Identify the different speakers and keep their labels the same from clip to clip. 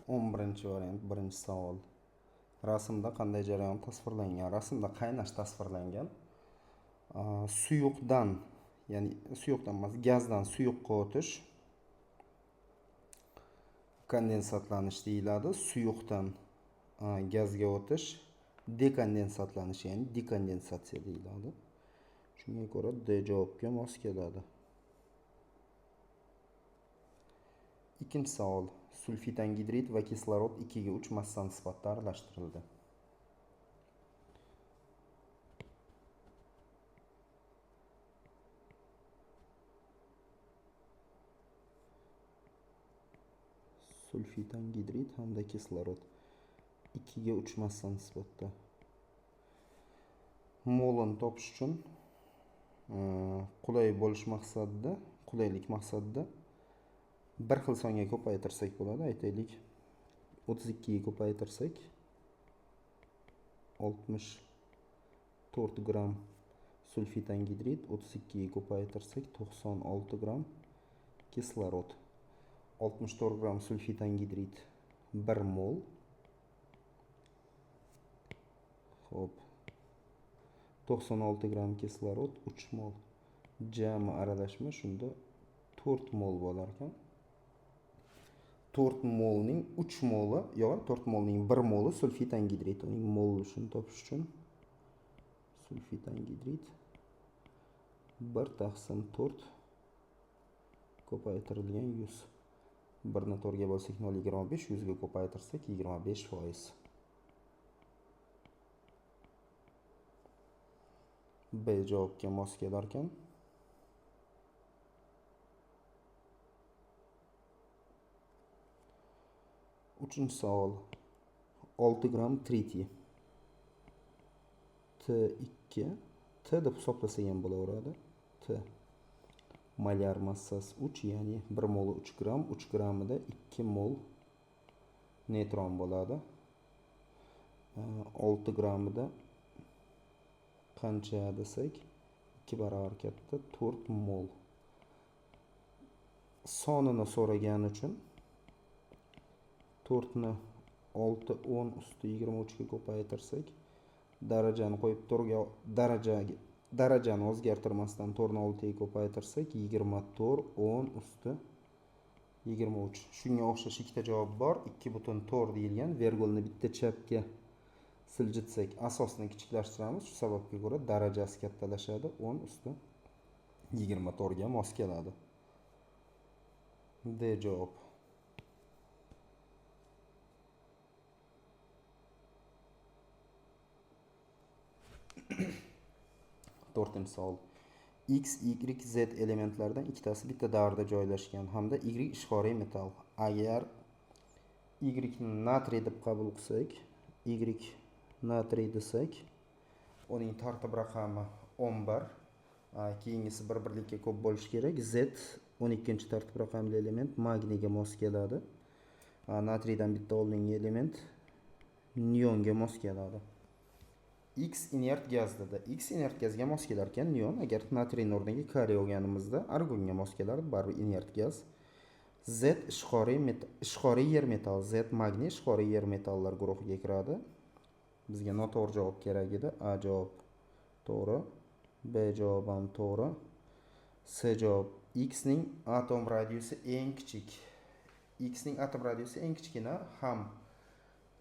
Speaker 1: 11-variant, birinchi savol. Rasmda qanday jarayon tasvirlangan? Rasmda qaynash tasvirlangan. Suyuqdan, ya'ni suyuqdan emas, gazdan suyuqqa o'tish kondensatlanish deyiladi. Suyuqdan gazga o'tish dekondensatlanish, ya'ni dekondensatsiya deyiladi. Shunga ko'ra D javobga mos keladi. Ikkinchi savol. Sulfit angidrid va kislorod 2 ga 3 massa nisbatida aralashtirildi. Sulfit angidrid hamda kislorod 2 ga 3 massa nisbatida. Molini topish uchun qulay bo'lish maqsadida, qulaylik maqsadida bir xil songa ko'paytirsak bo'ladi. Aytaylik, 32 ga ko'paytirsak 64 gramm sulfit angidrid, 32 ga ko'paytirsak 96 gramm kislorod. 64 gramm sulfit angidrid 1 mol. Xo'p. 96 gramm kislorod 3 mol. Jami aralashma shunda 4 mol bo'lar ekan. 4 molning 3 moli, yo'q, 4 molning 1 moli sulfit angidrid. Uning mol ulushini topish uchun sulfit angidrid 1 taqsim 4 ko'paytirilgan 100. 1 ni 4 ga bo'lsak 0,25, 100 ga ko'paytirsak 25%. B javobga mos kelar ekan. Uchinchi savol. 6 gramm tritiy. T2, T deb hisoblasak ham bo'laveradi. T molyar massasi 3, ya'ni 1 moli 3 gramm, 3 grammida 2 mol neytron bo'ladi. 6 grammida qancha desak, 2 barobar katta 4 mol. Sonini so'ragani uchun 4 ni 6 10 usti 23 ga ko'paytirsak, darajani qo'yib to'rtga, darajani o'zgartirmasdan 4 ni 6 ga ko'paytirsak 24 10 usti 23. Shunga o'xshash ikkita javob bor. 2,4 deyilgan. Vergulni bitta chapga siljitsak asosni kichiklashtiramiz. Shu sababga ko'ra darajasi kattalashadi. 10 usti 24 ga mos keladi. D javob. To'rtinchi savol. X, Y, Z elementlaridan ikkitasi bitta davrda joylashgan hamda Y ishqoriy metall. Agar Y ni natriy deb qabul qilsak, Y natriy desak, uning tartib raqami 11, keyingisi bir birlikka ko'p bo'lishi kerak. Z 12 tartib raqamli element magniyga mos keladi. Natriydan bitta oldingi element neonga mos keladi. X inert gaz dedi. X inert gazga mos kelar ekan neon. Agar natriyni o'rniga kaliy olganimizda argonga mos kelardi, baribir inert gaz. Z ishqoriy yer metall. Z magniy ishqoriy yer metallar guruhiga kiradi. Bizga noto'g'ri javob kerak edi. A javob to'g'ri, B javob ham to'g'ri, C javob. X ning atom radiusi eng kichik. X ning atom radiusi eng kichkina, ham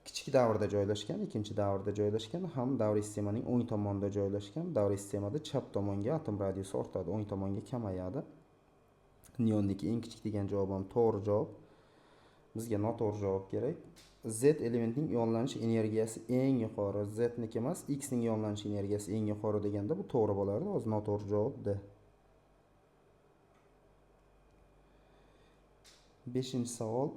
Speaker 1: kichik davrda joylashgan, ikkinchi davrda joylashgan, ham davriy sistemaning o'ng tomonida joylashgan. Davriy sistemada chap tomonga atom radiusi ortadi, o'ng tomonga kamayadi. Neonniki eng kichik degan javob ham to'g'ri javob. Bizga noto'g'ri javob kerak. Z elementining ionlanish energiyasi eng yuqori. Z niki emas, X ning ionlanish energiyasi eng yuqori deganda bu to'g'ri bo'lardi. Hozir noto'g'ri javob D. Beshinchi savol.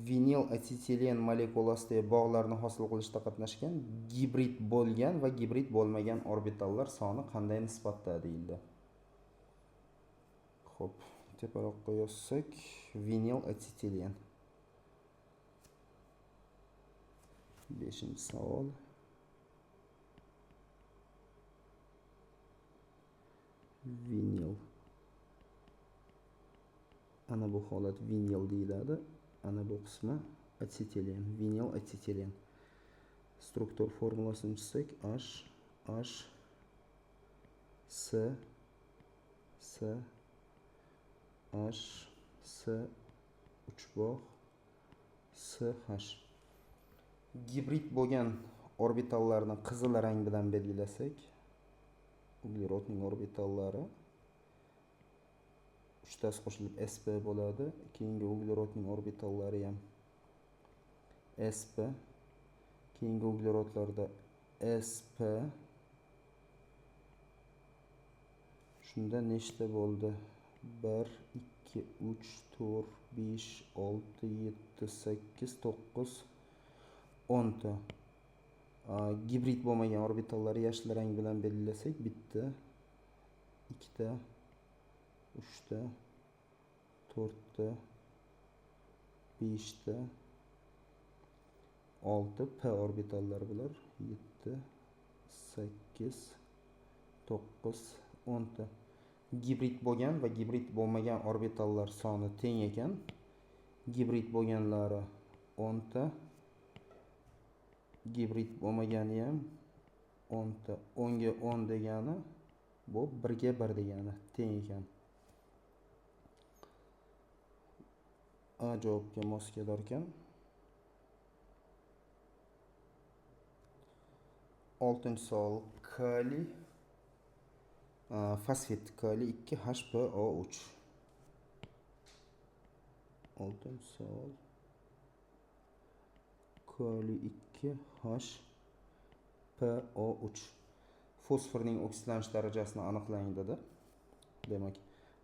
Speaker 1: Vinil asetililen molekulasidagi bog'larni hosil qilishda qatnashgan gibrid bo'lgan va gibrid bo'lmagan orbitallar soni qanday nisbatda deyildi. Xo'p, teparoqqa yozsak, vinil asetililen. Beshinchi savol. Vinil. Ana bu holat vinil deyiladi. Ana bu qismi Asetelen, vinil asetelen. Struktur formulasini chizsak, H H S S H S 3 bog' S H. Gibrid bo'lgan orbitallarni qizil rang bilan belgilasak, uglerodning orbitallari uchtasi qo'shilib sp bo'ladi. Keyingi uglerodning orbitallari ham sp. Keyingi uglerodlarda sp. Shunda nechta bo'ldi? 1 2 3 4 5 6 7 8 9 10 ta. Gibrid bo'lmagan orbitallarni yashil rang bilan belgilasak, bitta, ikkita, uchta, to'rtta, beshta, 6 p orbitallari bular, 7, 8, 9, 10 ta. Gibrid bo'lgan va gibrid bo'lmagan orbitallar soni teng ekan. Gibrid bo'lganlari 10 ta, gibrid bo'lmagani ham 10 ta. 10 ga 10 degani bu 1 ga 1 degani, teng ekan. A javobga mos kelar ekan. 6-savol. Kaliy fosfit, kaliy 2 HPO3. 6-savol. Kaliy 2 HPO3. Fosforning oksidlanish darajasini aniqlang dedi. Demak,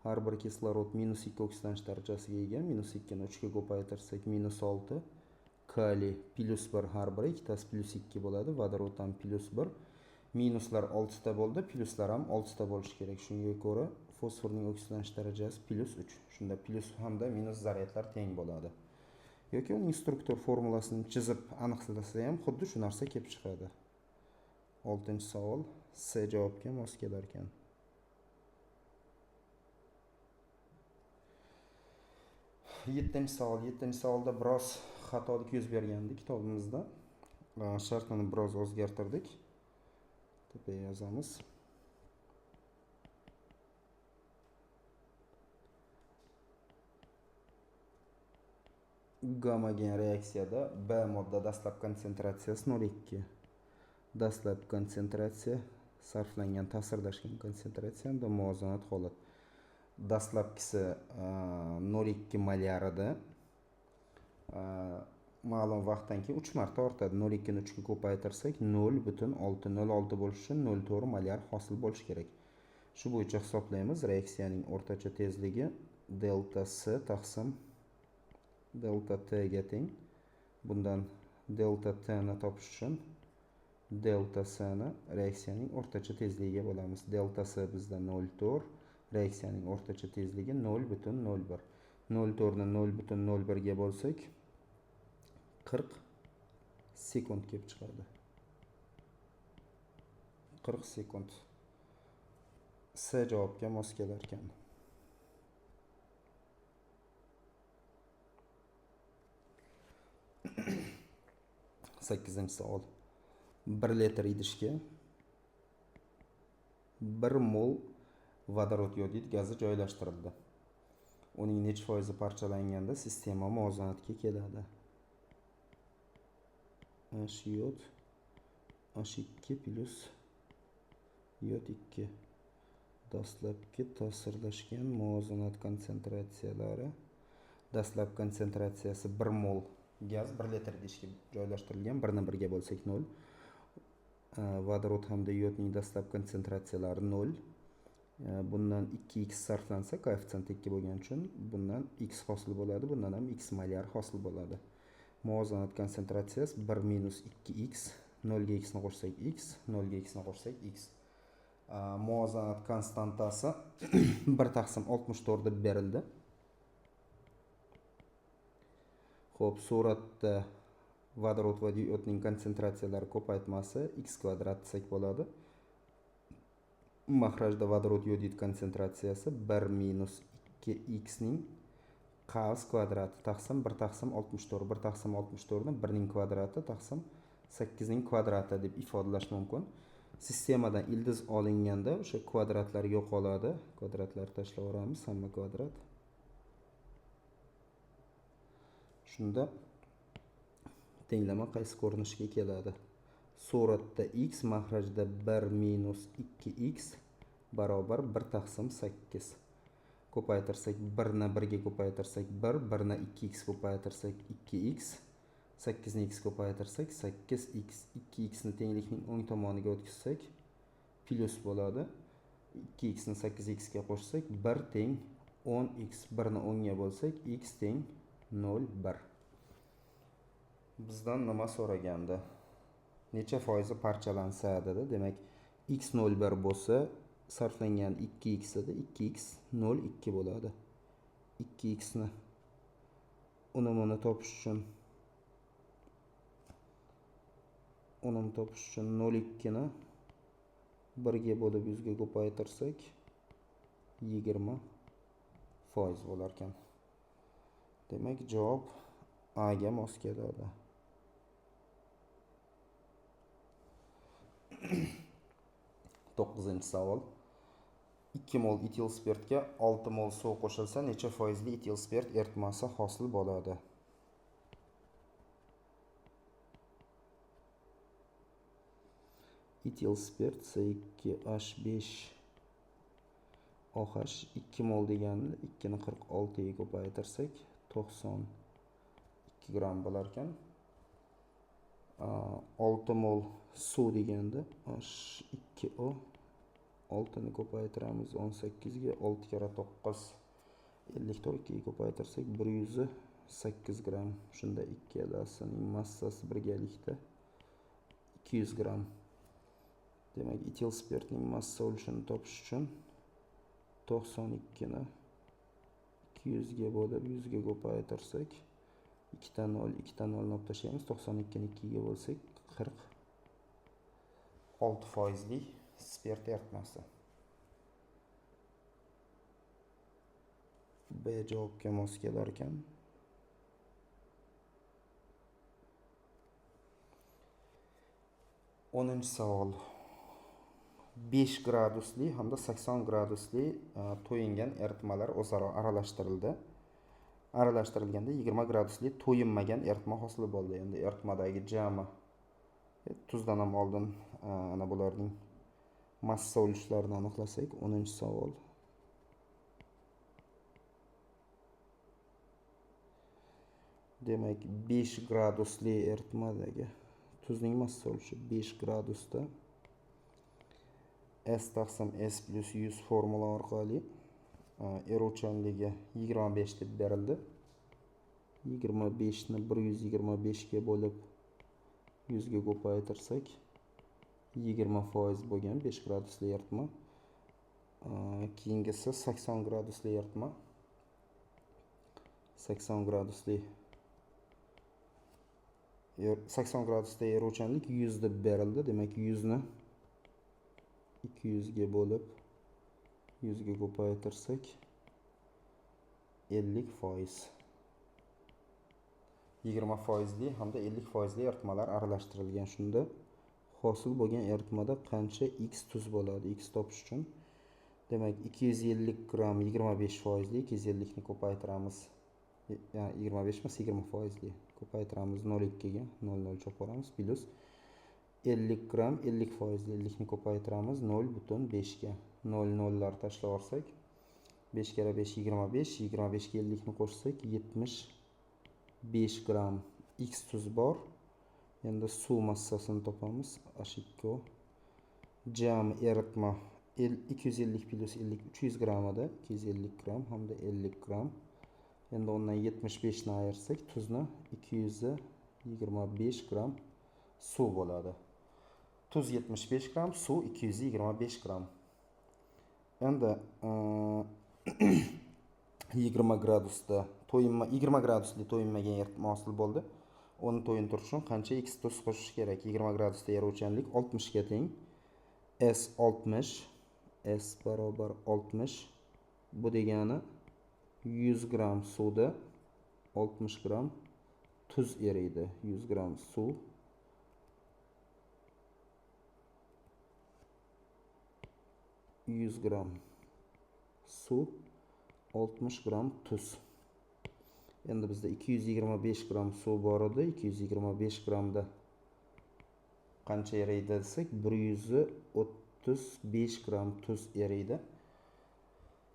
Speaker 1: har bir kislorod -2 oksidlanish darajasiga ega. -2 ni 3 ga ko'paytirsak -6. Kaliy +1 har biri, ikkitasi +2 bo'ladi. Vodorod ham +1. Minuslar 6 ta bo'ldi, plyuslar ham 6 ta bo'lishi kerak. Shunga ko'ra fosforning oksidlanish darajasi +3. Shunda plyus hamda minus zaryadlar teng bo'ladi. Yoki uning struktur formulasini chizib aniqlasa ham xuddi shu narsa kelib chiqadi. 6-savol C javobga mos kelar ekan. 7-savol. 7-savolda biroz xatolik yuz bergandi kitobimizda. Shartini biroz o'zgartirdik. Tepaga yozamiz. Gomogen reaksiyada B modda dastlab konsentratsiyasi 0,2. Dastlab konsentratsiya sarflangan ta'sirlashgan konsentratsiya hamda muvozanat holat. Dastlabkisi 0,2 molyar edi. Ma'lum vaqtdan keyin 3 marta ortadi. 0,2 ni 3 ga ko'paytirsak 0,606 bo'lishi uchun 0,4 molyar hosil bo'lishi kerak. Shu bo'yicha hisoblaymiz. Reaksiyaning o'rtacha tezligi delta S taqsim delta T ga teng. Bundan delta T ni topish uchun delta S ni reaksiyaning o'rtacha tezligiga bo'lamiz. Delta S bizda 0,4, reaksiyaning o'rtacha tezligi 0,01. 0,4 ni 0,01 ga bo'lsak 40 sekund kelib chiqadi. 40 sekund. S javobga mos kelar ekan. 8-savol. 1 litr idishga 1 mol vodorod yodid gazi joylashtirildi. Uning necha foizi parchalanganda sistema muvozanatga keladi? H yod H2 plus yod 2. Dastlabki ta'sirlashgan muvozanat konsentratsiyalari. Dastlab konsentratsiyasi 1 mol gaz 1 litr idishga joylashtirilgan. 1 ni 1 ga bo'lsak 0. Vodorod hamda yodning dastlab konsentratsiyalari 0. Bundan 2x sarflansa, koeffitsient 2 bo'lgani uchun bundan x hosil bo'ladi, bundan ham x molyar hosil bo'ladi. Muvozanat konsentratsiyasi 1 minus 2x, 0 ga x ni qo'shsak x, 0 ga x ni qo'shsak x. Muvozanat konstantasi 1 taqsim 64 deb berildi. Xo'p, suratda vodorod va yodning konsentratsiyalari ko'paytmasi x kvadrat desak bo'ladi. Mahrajda vodorod yodid konsentratsiyasi 1 minus 2x ning Qavs kvadrati taqsim 1 taqsim 64. 1 taqsim 64 ni 1 ning kvadrati taqsim 8 ning kvadrati deb ifodalash mumkin. Sistemadan ildiz olinganda o'sha kvadratlar yo'qoladi. Kvadratlar tashlab yuboramiz, hamma kvadrat. Shunda tenglama qaysi ko'rinishga keladi? Suratda x, mahrajda 1 minus 2x barobar 1 taqsim 8. Ko'paytirsak 1 ni 1 ga ko'paytirsak 1, 1 ni 2x ko'paytirsak 2x, 8 ni x ko'paytirsak 8x, 2x ni tenglikning o'ng tomoniga o'tkazsak plyus bo'ladi. 2x ni 8x ga qo'shsak 1 teng 10x, 1 ni 10 ga bo'lsak x teng 0,1. Bizdan nima so'ragandi? Necha foizi parchalansa dedi. Demak, x 0,1 bo'lsa, sarflangan 2x edi, 2x 0,2 bo'ladi. 2x ni unumini topish uchun 0,2 ni 1 ga bo'lib 100 ga ko'paytirsak 20% bo'lar ekan. Demak, javob A ga mos keladi. To'qqizinchi savol. 2 mol etil spirtga 6 mol suv qo'shilsa, necha foizli etil spirt eritmasi hosil bo'ladi? Etil spirt C2H5OH 2 mol deganini 2 ni 46 ga ko'paytirsak 92 gramm bo'lar ekan. 6 mol suv deganda H2O 6 ni ko'paytiramiz 18 ga, 6 karra 9 54, 2 ga ko'paytirsak 108 gramm. Shunda ikkalasining massasi birgalikda 200 gramm. Demak, etil spirtning massa ulushini topish uchun 92 ni 200 ga bo'lib 100 ga ko'paytirsak ikkita nol, ikkita nolni olib tashlaymiz. 92 ni 2 ga bo'lsak 46 foizli spirt eritmasi. B javobga mos kelar ekan. O'ninchi savol. 5 gradusli hamda 80 gradusli to'yingan eritmalar o'zaro aralashtirildi. Aralashtirilganda 20 gradusli to'yinmagan eritma hosil bo'ldi. Endi eritmadagi jami tuzdan ham oldin ana bularning massa ulushlarini aniqlasak, 10 savol. Demak, 5 gradusli eritmadagi tuzning massa ulushi 5 gradusda S taqsim S plyus 100 formula orqali eruvchanligi 25 deb berildi. 25 ni 125 ga bo'lib 100 ga ko'paytirsak 20% bo'lgan 5 gradusli eritma. Keyingisi 80 gradusli eritma. 80 gradusli 80 gradusda eruvchanlik 100 deb berildi. Demak, 100 ni 200 ga bo'lib 100 ga ko'paytirsak 50%. 20% hamda 50% eritmalar aralashtirilgan. Shunda hosil bo'lgan eritmada qancha X tuz bo'ladi? X topish uchun demak 250 gramm 25% 250 ni ko'paytiramiz. Ya'ni 25 emas, 20% ko'paytiramiz 0,2 ga, 0,0 chop yuboramiz, plyus 50 gramm 50% 50 ni ko'paytiramiz 0,5 ga, 0,0lar tashlab yuborsak 5 karra 5 25, 25 ga 50 ni qo'shsak 75 gramm X tuz bor. Endi suv massasini topamiz. H2O jami eritma 250 plyus 50 300 grammida, 250 gramm hamda 50 gramm. Endi undan 75 ni ayirsak tuzni 225 gramm suv bo'ladi. Tuz 75 gramm, suv 225 gramm. Endi 20 gradusda to'yinma, 20 gradusli to'yinmagan eritma hosil bo'ldi. Uni to'yintirish uchun qancha X tuz qo'shish kerak? 20 gradusda eruvchanlik 60 ga teng. S 60, S barobar 60. Bu degani 100 gramm suvda 60 gramm tuz eriydi. 100 gramm suv 100 gramm suv 60 gramm tuz. Endi bizda 225 gramm suv bor edi. 225 grammda qancha eriydi desak, 135 gramm tuz eriydi.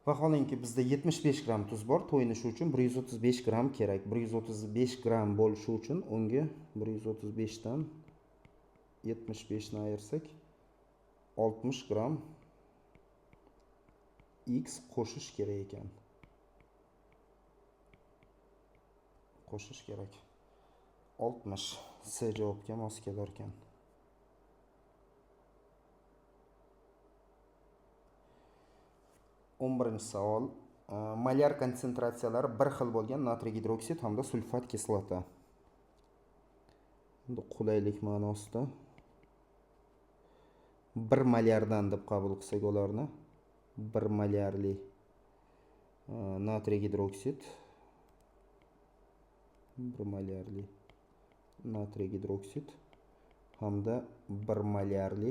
Speaker 1: Vaholanki bizda 75 gramm tuz bor, to'yinishi uchun 135 gramm kerak. 135 gramm bo'lishi uchun unga 135 dan 75 ni ayirsak 60 gramm x qo'shish kerak ekan. Qo'shish kerak. 60 C javobga mos kelar ekan. 11-savol. Molyar konsentratsiyalari bir xil bo'lgan natriy gidroksid hamda sulfat kislota. Endi qulaylik ma'nosida 1 molyardan deb qabul qilsak ularni, 1 molyarli natriy gidroksid, 1 molyarli natriy gidroksid hamda 1 molyarli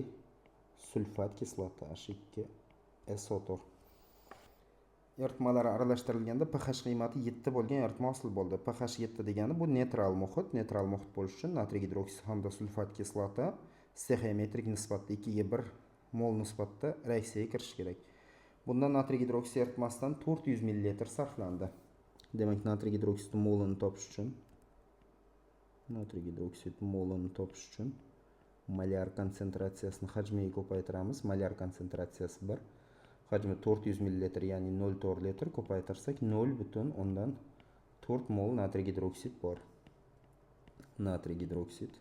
Speaker 1: sulfat kislota H2SO4. Eritmalari aralashtirilganda pH qiymati 7 bo'lgan eritma hosil bo'ldi. pH 7 degani bu neytral muhit. Neytral muhit bo'lishi uchun natriy gidroksid hamda sulfat kislota stexiometrik nisbatda 2ga 1 mol nisbatda reaksiyaga kirishi kerak. Bundan natriy gidroksid eritmasidan 400 ml sarflandi. Demak, natriy gidroksid molini topish uchun molyar konsentratsiyasini hajmiga ko'paytiramiz. Molyar konsentratsiyasi 1, hajmi 400 ml, ya'ni 0,4 litr ko'paytirsak 0,4 mol natriy gidroksid bor. Natriy gidroksid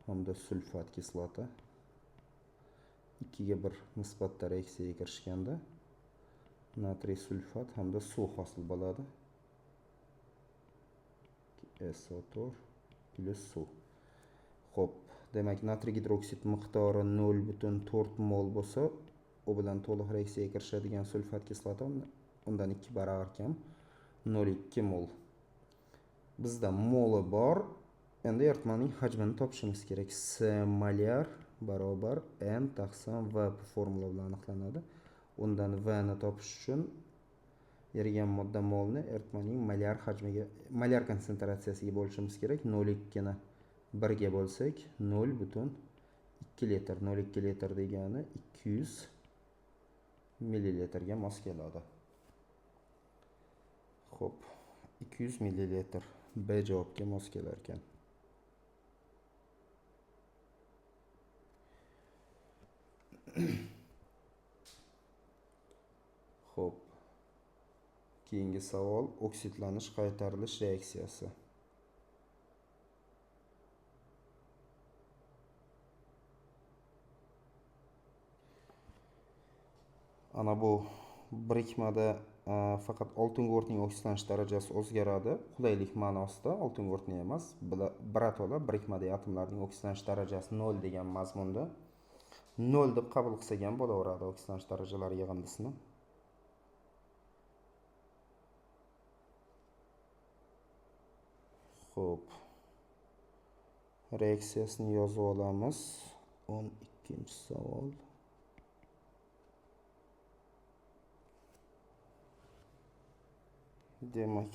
Speaker 1: hamda sulfat kislota 2ga 1 nisbatda reaksiyaga kirishganda natriy sulfat hamda suv hosil bo'ladi. SO4 plus suv. Xo'p, demak natriy gidroksid miqdori 0,4 mol bo'lsa, u bilan to'liq reaksiyaga kirishadigan sulfat kislota undan 2 barobar kam, 0,2 mol. Bizda moli bor. Endi eritmaning hajmini topishimiz kerak. S molyar barobar N taqsim V formula bilan aniqlanadi. Undan V ni topish uchun erigan modda molni eritmaning molyar hajmiga, molyar konsentratsiyasiga bo'lishimiz kerak. 0,2 ni 1 ga bo'lsak 0,2 litr. 0,2 litr degani 200 millilitrga mos keladi. Xo'p, 200 millilitr B javobga mos kelar ekan. Xo'p. Keyingi savol oksidlanish qaytarilish reaksiyasi. Ana bu birikmada faqat oltingugurtning oksidlanish darajasi o'zgaradi. Qulaylik ma'nosida oltingugurtni emas, birato'la birikmadagi atomlarning oksidlanish darajasi 0 degan mazmunda 0 deb qabul qilsak ham bo'laveradi oksidlanish darajalari yig'indisini. Xo'p. Reaksiyasini yozib olamiz. 12-savol. Demak,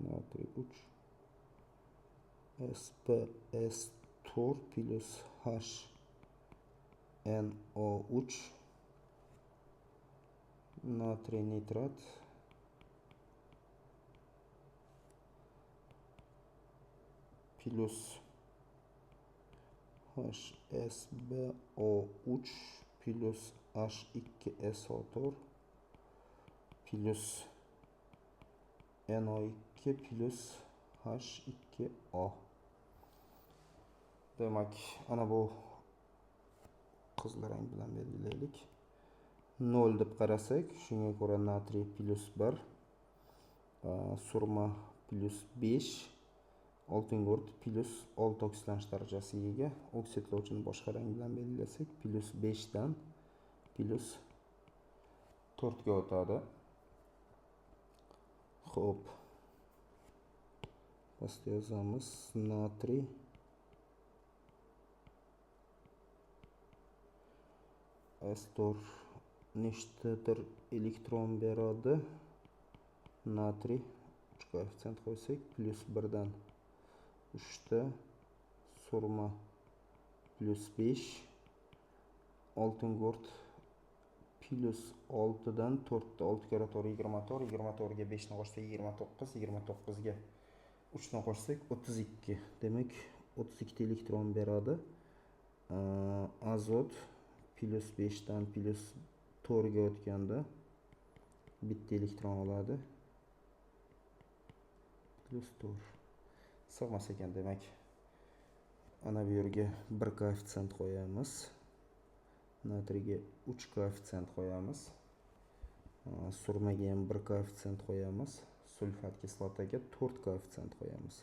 Speaker 1: natriy 3 SPS4 plus HNO3 natriy nitrat plus HSBO3 plus H2SO4 plus NO2 plus H2O. Demak, ana bu qizil rang bilan belgilaylik. 0 deb qarasak, shunga ko'ra natriy plus 1, surma plus 5, Oltingugurt plus 6 oksitlanish darajasiga ega. Oksidlovchini boshqa rang bilan belgilasak, plus 5 dan plus 4 ga o'tadi. Xo'p. Pastda yozamiz natriy S4 nechtadir elektron beradi. Natriy 3 koeffitsient qo'ysak, plus 1 dan 3 ta, surma plus 5, oltingugurt plus 6 dan 4 ta, 6 karra 4 24, 24 ga 5 ni qo'shsak 29, 29 ga 3 ni qo'shsak 32. Demak, 32 ta elektron beradi. Azot plus 5 dan plus 4 ga o'tganda bitta elektron oladi. Plus 4. Sig'mas ekan, demak. Ana bu yerga 1 koeffitsient qo'yamiz. Natriyga 3 koeffitsient qo'yamiz. Surmaga ham 1 koeffitsient qo'yamiz. Sulfat kislotaga 4 koeffitsient qo'yamiz.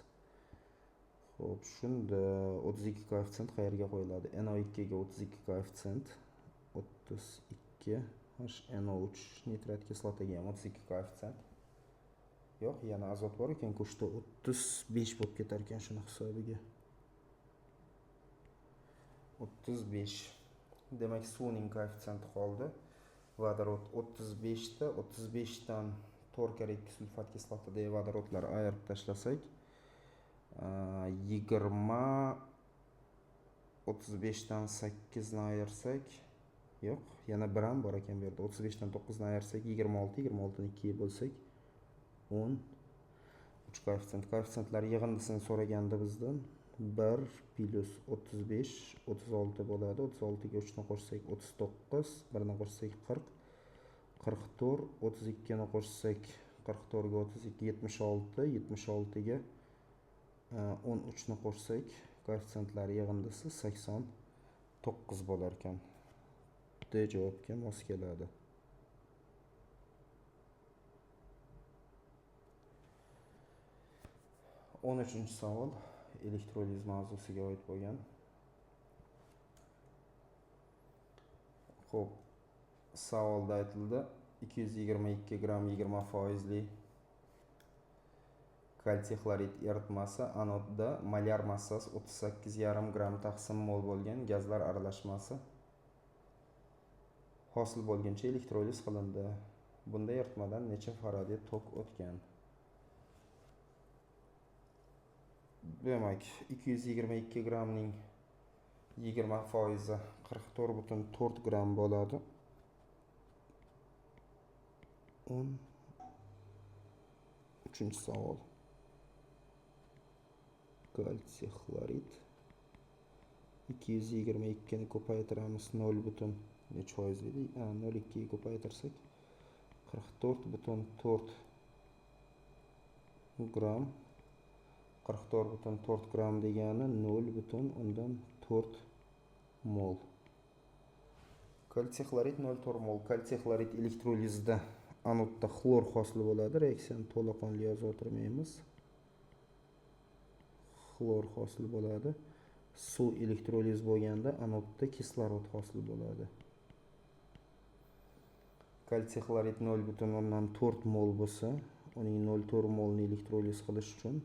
Speaker 1: Xo'p, shunda 32 koeffitsient qayerga qo'yiladi? NO2 ga 32 koeffitsient, 32 HNO3 nitrat kislotaga ham 32 koeffitsient. Yo'q, yana azot bor ekan, kuchda 35 bo'lib ketar ekan shuni hisobiga. 35. Demak, suvning koeffitsiyenti qoldi. Vodorod 35 ta, 35 dan 4 karra 2 sulfat kislotadagi vodorodlar ayirib tashlasak, 20, 35 dan 8 ni ayirsak, yo'q, yana 1 ham bor ekan bu yerda. 35 dan 9 ni ayirsak 26, 26 ni 2 ga bo'lsak 10. 3 koeffitsient. Koeffitsiyentlar yig'indisini so'raganda bizdan 1 plus 35 36 bo'ladi. 36 ga 3 ni qo'shsak 39, 1 ni qo'shsak 40, 44, 32 ni qo'shsak 44 ga 32 76, 76 ga 13 ni qo'shsak koeffitsiyentlar yig'indisi 89 bo'lar ekan. D javobga mos keladi. O'n uchinchi savol elektroliz mavzusiga oid bo'lgan. Xo'p, savolda aytildi 222 gramm 20% kalsiy xlorid eritmasi anodda molyar massasi 38,5 gramm taqsim mol bo'lgan gazlar aralashmasi hosil bo'lguncha elektroliz qilindi. Bunda eritmadan necha Faraday tok o'tgan? Demak, 222 grammning 20% 44,4 gramm bo'ladi. O'n uchinchi savol. Kalsiy xlorid 222 ni ko'paytiramiz nol butun necha foiz edi? Nol ikkiga ko'paytirsak 44,4 gramm. 44,4 gramm degani nol butun o'ndan to'rt mol. Kalsiy xlorid nol to'rt mol. Kalsiy xlorid elektrolizda anodda xlor hosil bo'ladi. Reaksiyani to'laqonli yozib o'tirmaymiz. Xlor hosil bo'ladi. Suv elektroliz bo'lganda anodda kislorod hosil bo'ladi. Kalsiy xlorid nol butun o'ndan to'rt mol bo'lsa, uning nol to'rt molni elektroliz qilish uchun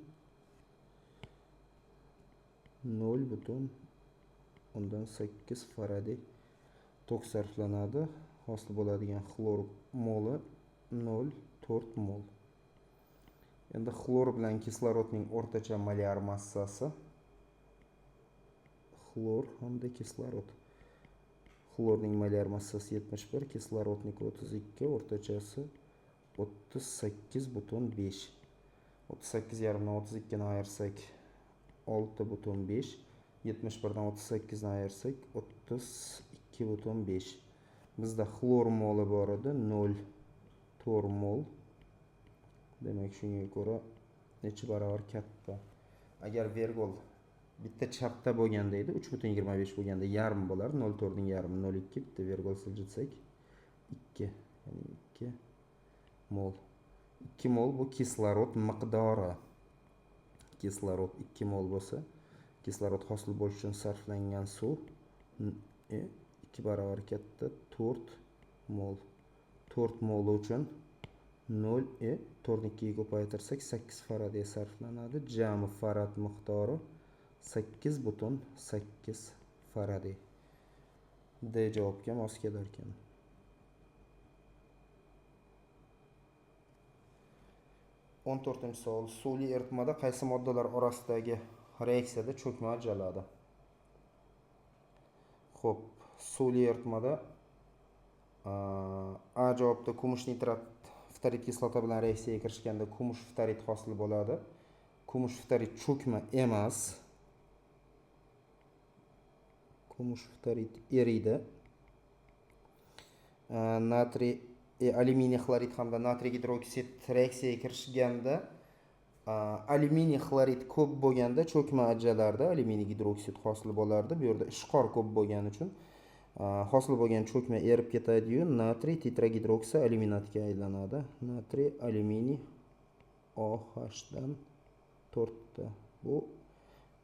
Speaker 1: nol butun o'ndan sakkiz Faraday tok sarflanadi. Hosil bo'ladigan xlor moli nol to'rt mol. Endi xlor bilan kislorodning o'rtacha molyar massasi xlor hamda kislorod. Xlorning molyar massasi 71, kislorodniki 32, o'rtachasi 38,5. O'ttiz sakkiz yarimdan o'ttiz ikkini ayirsak olti butun besh, yetmish birdan o'ttiz sakkizni ayirsak o'ttiz ikki butun besh. Bizda xlor moli bor edi nol to'rt mol. Demak, shunga ko'ra necha barobar katta? Agar vergol bitta chapda bo'lganda edi, uch butun yigirma besh bo'lganda yarim bo'lar, nol to'rtning yarmi nol ikki, bitta vergol siljitsak 2, ya'ni 2 mol. 2 mol bu kislorod miqdori. Kislorod 2 mol bo'lsa, kislorod hosil bo'lishi uchun sarflangan suv 2 barobar katta 4 mol. 4 mol uchun 0 4 ni 2 ga ko'paytirsak 8 faraday sarflanadi. Jami farad miqdori 8,8 faraday. D javobga mos kelar ekan. 14-savol. Suvli eritmada qaysi moddalar orasidagi reaksiyada cho'kma ajraladi? Xo'p, suvli eritmada A javobda kumush nitrat ftorid kislota bilan reaksiyaga kirishganda kumush ftorid hosil bo'ladi. Kumush ftorid cho'kma emas. Kumush ftorid eriydi. Natriy alyuminiy xlorid hamda natriy gidroksid reaksiyaga kirishganda alyuminiy xlorid ko'p bo'lganda cho'kma ajralardi, alyuminiy gidroksid hosil bo'lardi. Bu yerda ishqor ko'p bo'lgani uchun hosil bo'lgan cho'kma erib ketadi-yu, natriy tetragidroksi alyuminatga aylanadi. Natriy alyuminiy OH dan 4 ta. Bu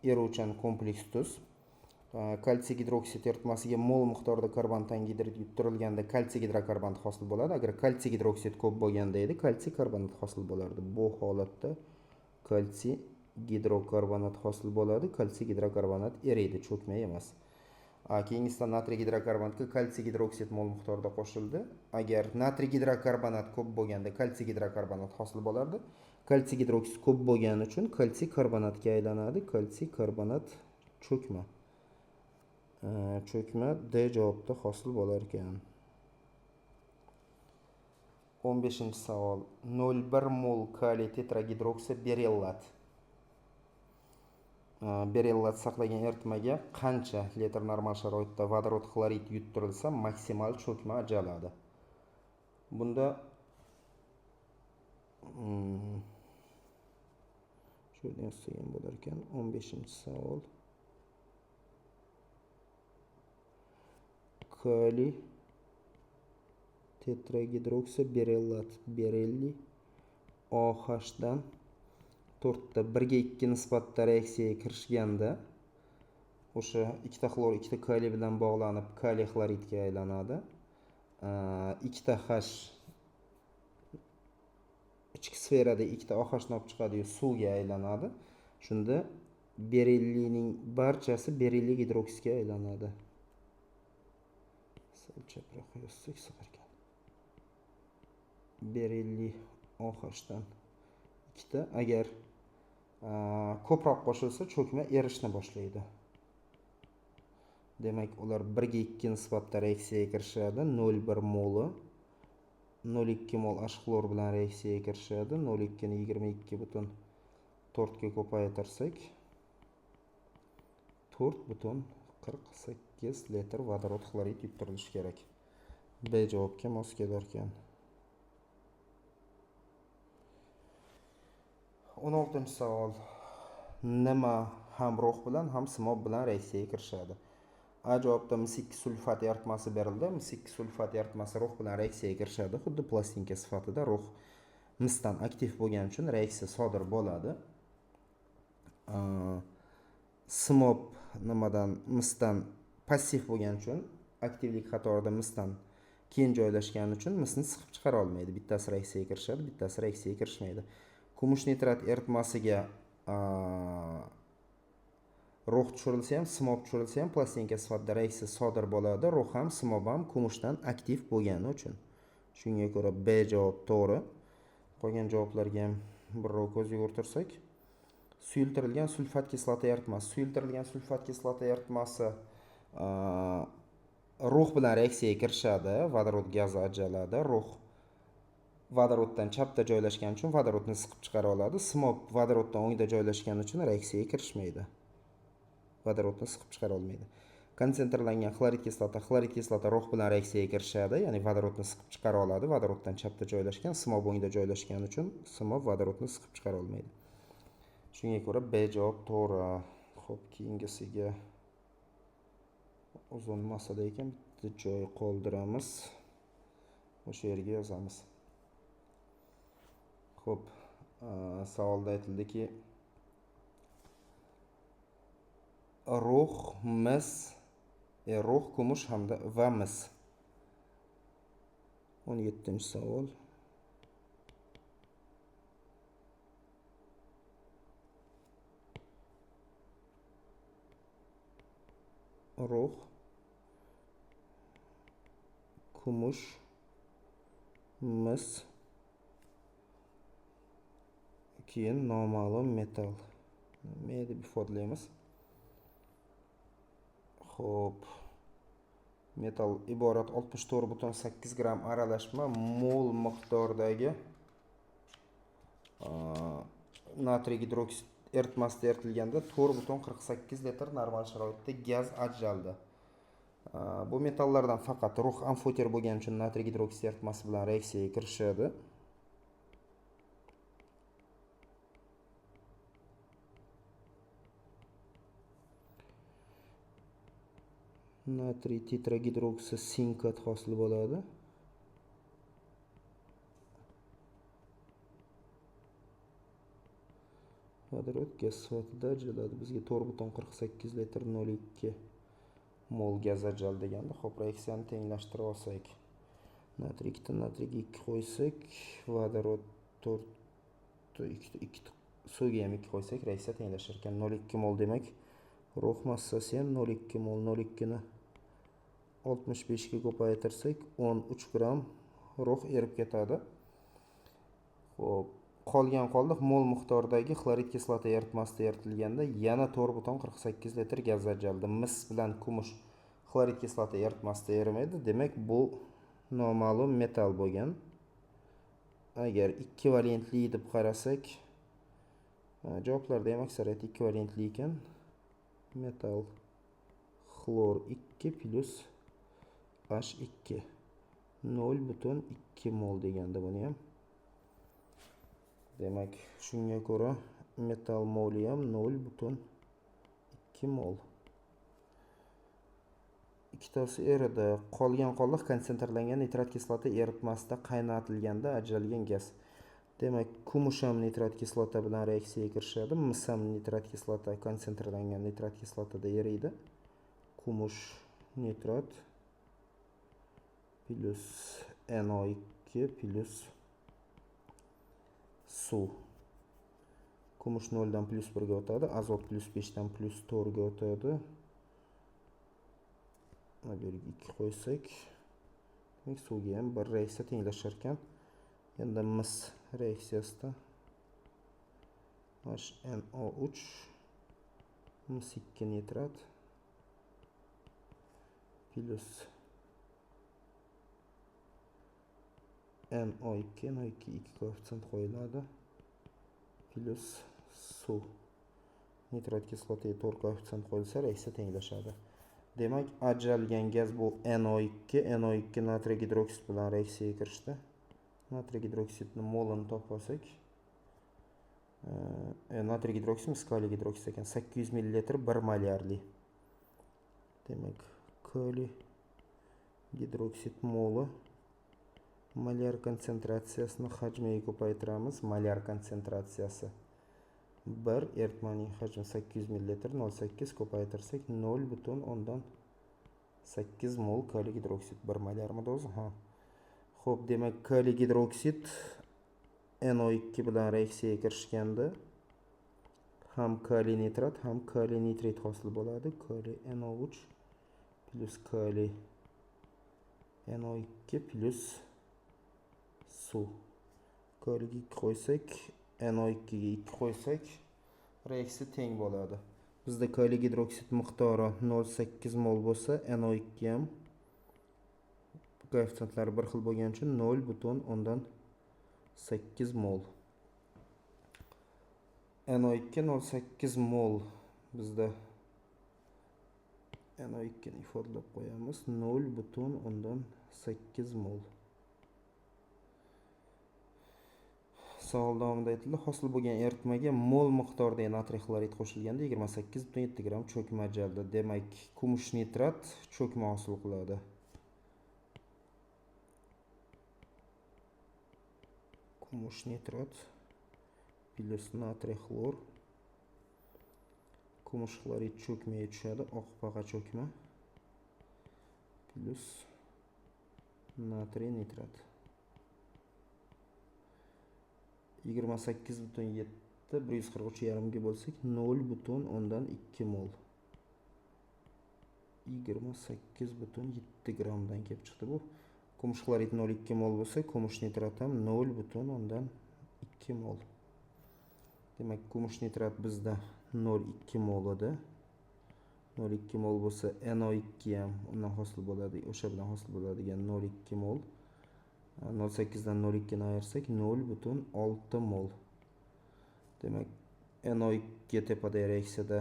Speaker 1: eruvchan kompleks tuz. Kalsiy gidroksid eritmasiga mol miqdorida karbonat angidrid yuttirilganda kalsiy gidrokarbonat hosil bo'ladi. Agar kalsiy gidroksid ko'p bo'lganda edi, kalsiy karbonat hosil bo'lardi. Bu holatda kalsiy gidrokarbonat hosil bo'ladi. Kalsiy gidrokarbonat eriydi, cho'kma emas. Keyingisida natriy gidrokarbonatga kalsiy gidroksid mol miqdorida qo'shildi. Agar natriy gidrokarbonat ko'p bo'lganda kalsiy gidrokarbonat hosil bo'lardi. Kalsiy gidroksid ko'p bo'lgani uchun kalsiy karbonatga aylanadi. Kalsiy karbonat cho'kma. Cho'kma D javobda hosil bo'lar ekan. 15-savol. 0,1 mol kaliy tetragidroksi berellat. Berellat saqlagan eritmaga qancha litr normal sharoitda vodorod xlorid yuttirilsa maksimal cho'kma ajraladi? Bunda shu yerda yozsak ham bo'lar ekan. 15-savol. Kaliy tetragidroksi berellat, berelli OH dan 4 ta 1 ga 2 nisbatda reaksiyaga kirishganda o'sha ikkita xlor ikkita kaliy bilan bog'lanib kaliy xloridga aylanadi. Ikkita H ichki sferada ikkita OH ni olib chiqadi-yu, suvga aylanadi. Shunda berellining barchasi berelli gidroksidga aylanadi. Sal chaproq yozsak sig'ar ekan. Berelli OH dan ikkita, agar ko'proq qo'shilsa cho'kma erishni boshlaydi. Demak, ular 1 ga 2 nisbatda reaksiyaga kirishadi. 0,1 moli 0,2 mol H xlor bilan reaksiyaga kirishadi. 0,2 ni 22,4 ga ko'paytirsak 4,48 litr vodorod xlorid yuttirilishi kerak. B javobga mos kelar ekan. 16-savol. Nima ham rux bilan ham simob bilan reaksiyaga kirishadi? A javobda mis 2 sulfat eritmasi berildi. Mis 2 sulfat eritmasi rux bilan reaksiyaga kirishadi. Xuddi plastinka sifatida rux misdan aktiv bo'lgani uchun reaksiya sodir bo'ladi. Simob nimadan misdan passiv bo'lgani uchun aktivlik qatorida misdan keyin joylashgani uchun misni siqib chiqara olmaydi. Bittasi reaksiyaga kirishadi, bittasi reaksiyaga kirishmaydi. Kumush nitrat eritmasiga rux tushirilsa ham, simob tushirilsa ham plastinka sifatida reaksiya sodir bo'ladi. Rux ham, simob ham kumushdan aktiv bo'lgani uchun. Shunga ko'ra B javob to'g'ri. Qolgan javoblarga ham birrov ko'z yugurtirsak. Suyultirilgan sulfat kislota eritmasi. Suyultirilgan sulfat kislota eritmasi rux bilan reaksiyaga kirishadi, vodorod gazi ajraladi. Rux vodoroddan chapda joylashgani uchun vodorodni siqib chiqara oladi. Simob vodoroddan o'ngda joylashgani uchun reaksiyaga kirishmaydi. Vodorodni siqib chiqara olmaydi. Konsentrlangan xlorid kislota, xlorid kislota rux bilan reaksiyaga kirishadi, ya'ni vodorodni siqib chiqara oladi. Vodoroddan chapda joylashgan, simob o'ngda joylashgani uchun simob vodorodni siqib chiqara olmaydi. Shunga ko'ra B javob to'g'ri. Xo'p, keyingisiga uzun masala ekan, bitta joy qoldiramiz. O'sha yerga yozamiz. Xo'p, savolda aytildiki, Rux, mis, rux, kumush hamda va mis. 17-savol. Rux, kumush, mis, keyin noma'lum metall. M deb ifodalaymiz. Xo'p, metall iborat 64,8 gramm aralashma mol miqdordagi natriy gidroksid eritmasida eritilganda 4,48 litr normal sharoitda gaz ajraldi. Bu metallardan faqat rux amfoter bo'lgani uchun natriy gidroksid eritmasi bilan reaksiyaga kirishadi. Natriy tetragidroksi sinkat hosil bo'ladi. Vodorod gaz sifatida ajraladi. Bizga 4,48 litr 0,2 mol gaz ajraldi deganda, xo'p, reaksiyani tenglashtirib olsak, natriy 2 natriyga 2 qo'ysak, vodorod 4 2 2 suvga ham 2 qo'ysak, reaksiya tenglashar ekan. 0,2 mol demak, rux massasi ham 0,2 mol. 0,2 ni 65 ga ko'paytirsak, 13 gramm rux erib ketadi. Xo'p, qolgan qoldiq mol miqdoridagi xlorid kislota eritmasida eritilganda yana 4,48 litr gaz ajraldi. Mis bilan kumush xlorid kislota eritmasida erimaydi. Demak, bu noma'lum metall bo'lgan. Agar ikki valentli deb qarasak, javoblarda ham aksariyati ikki valentli ekan. Metall xlor 2 plus H2 0,2 mol deganda buni ham. Demak, shunga ko'ra metall moli ham 0,2 mol. Ikkitasi eridi. Qolgan qoldiq konsentrlangan nitrat kislota eritmasida qaynatilganda ajralgan gaz. Demak, kumush ham nitrat kislota bilan reaksiyaga kirishadi, mis ham nitrat kislota konsentrlangan nitrat kislotada eriydi. Kumush nitrat plus NO2 plus suv. Kumush 0 dan plus 1 ga o'tadi, azot plus 5 dan plus 4 ga o'tadi. Mana bu yerga 2 qo'ysak, demak suvga ham bir reaksiya tenglashar ekan. Endi mis reaksiyasida HNO3 mis 2 nitrat plus NO2, NO2 2 koeffitsient qo'yiladi, plus suv. Nitrat kislotaga 4 koeffitsient qo'yilsa, reaksiya tenglashadi. Demak, ajralgan gaz bu NO2, NO2 natriy gidroksid bilan reaksiyaga kirishdi. Natriy gidroksidni molini topib olsak, natriy gidroksid mis kaliy gidroksid ekan, 800 millilitr 1 molyarli. Demak, kaliy gidroksid moli molyar konsentratsiyasini hajmiga ko'paytiramiz. Molyar konsentratsiyasi 1, eritmaning hajmi 800 millilitr, 0,8 ko'paytirsak 0,8 mol kaliy gidroksid 1 molyarmidi o'zi? Ha. Xo'p, demak, kaliy gidroksid NO2 bilan reaksiyaga kirishganda ham kaliy nitrat, ham kaliy nitrit hosil bo'ladi. Kaliy NO3 plus kaliy NO2 plus suv. Kaliyga 2 qo'ysak, NO2 ga 2 qo'ysak, reaksiya teng bo'ladi. Bizda kaliy gidroksid miqdori 0,8 mol bo'lsa, NO2 ham koeffitsiyentlar bir xil bo'lgani uchun 0,8 mol. NO2 0,8 mol bizda NO2 ni ifodalab qo'yamiz. 0,8 mol. Savol davomida aytildi, hosil bo'lgan eritmaga mol miqdorida natriy xlorid qo'shilganda 28,7 gramm cho'kma ajraldi. Demak, kumush nitrat cho'kma hosil qiladi. Kumush nitrat plus natriy xlor. Kumush xlorid cho'kmaga tushadi, oq pag'a cho'kma plyus natriy nitrat. 28,7 143,5 ga bo'lsak 0,2 mol. 28,7 grammdan kelib chiqdi bu. Kumush xlorid 0,2 mol bo'lsa, kumush nitrat ham 0,2 mol. Demak, kumush nitrat bizda 0,2 mol edi. 0,2 mol bo'lsa, NO2 ham undan hosil bo'ladi, o'sha bilan hosil bo'ladigan 0,2 mol. 0,8 dan 0,2 ni ayirsak 0,6 mol. Demak, NO2 tepada reaksiyada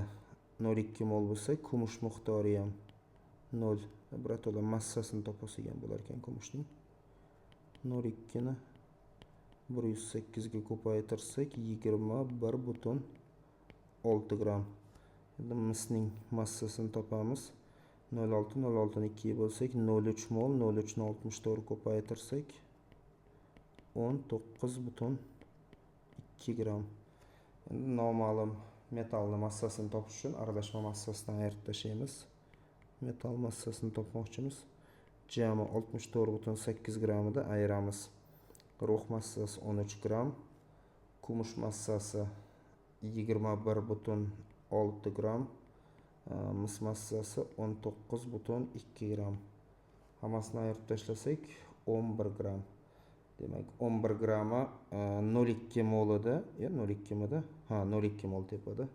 Speaker 1: 0,2 mol bo'lsa, kumush miqdori ham 0, birato'la massasini topsak ham bo'lar ekan kumushning. 0,2 ni 108 ga ko'paytirsak 21,6 gramm. Endi misning massasini topamiz. 0,6 0,6 ni 2 ga bo'lsak 0,3 mol, 0,3 ni 64 ko'paytirsak 19,2 gramm. Endi noma'lum metallni massasini topish uchun aralashma massasidan ayirib tashlaymiz. Metall massasini topmoqchimiz. Jami 64,8 grammida ayiramiz. Rux massasi 13 gramm, kumush massasi 21,6 gramm, mis massasi 19,2 gramm. Hammasini ayirib tashlasak 11 gramm. Demak, 11 grammi 0,2 mol edi. 0,2 midi? Ha, 0,2 mol tepada.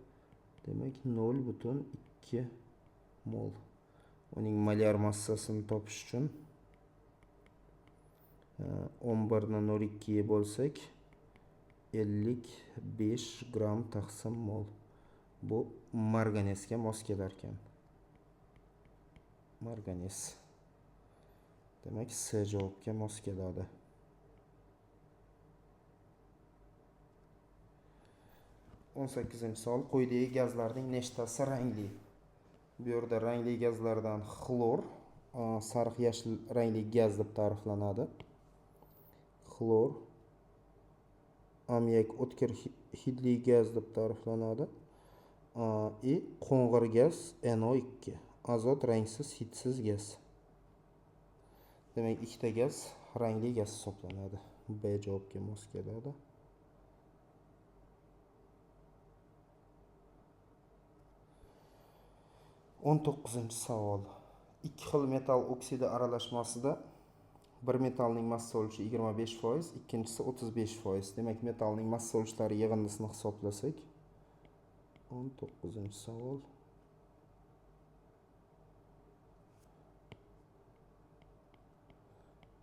Speaker 1: Demak, 0,2 mol. Uning molyar massasini topish uchun 11 ni 0,2 ga bo'lsak 55 gramm taqsim mol. Bu marganesga mos kelar ekan. Marganes. Demak, C javobga mos keladi. 18-savol. Quyidagi gazlarning nechtasi rangli? Bu yerda rangli gazlardan xlor, sariq yashil rangli gaz deb ta'riflanadi. Xlor, ammiak o'tkir hidli gaz deb ta'riflanadi. Qo'ng'ir gaz NO2, azot rangsiz hidsiz gaz. Demak, ikkita gaz rangli gaz hisoblanadi. B javobga mos keladi. 19-savol. Ikki xil metall oksidi aralashmasida bir metallning massa ulushi 25%, ikkinchisi 35%. Demak, metallning massa ulushlari yig'indisini hisoblasak, 19-savol.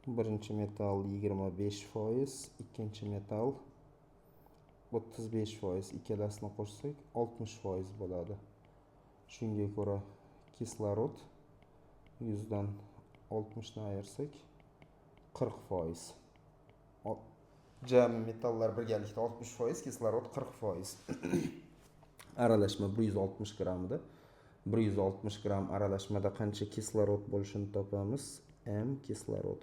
Speaker 1: Birinchi metall 25%, ikkinchi metall 35%. Ikkalasini qo'shsak 60% bo'ladi. Shunga ko'ra kislorod 100 dan 60 ni ayirsak 40%. Jami metallar birgalikda 60%, kislorod 40%. Aralashma 160 grammida. 160 gramm aralashmada qancha kislorod bo'lishini topamiz. M kislorod.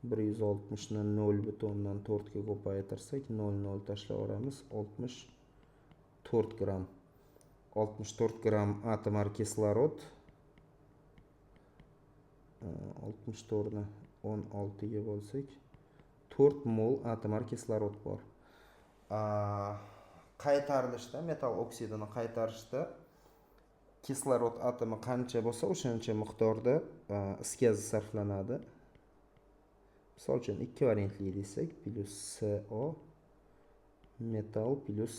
Speaker 1: 160 ni 0,4 ga ko'paytirsak 0,0 tashlab yuboramiz, 64 gramm. 64 gramm atomar kislorod. 64 ni 16 ga bo'lsak 4 mol atomar kislorod bor. Qaytarilishda, metall oksidini qaytarishda kislorod atomi qancha bo'lsa, o'shancha miqdorda is gazi sarflanadi. Misol uchun 2 variantli desak, plyus CO metall plyus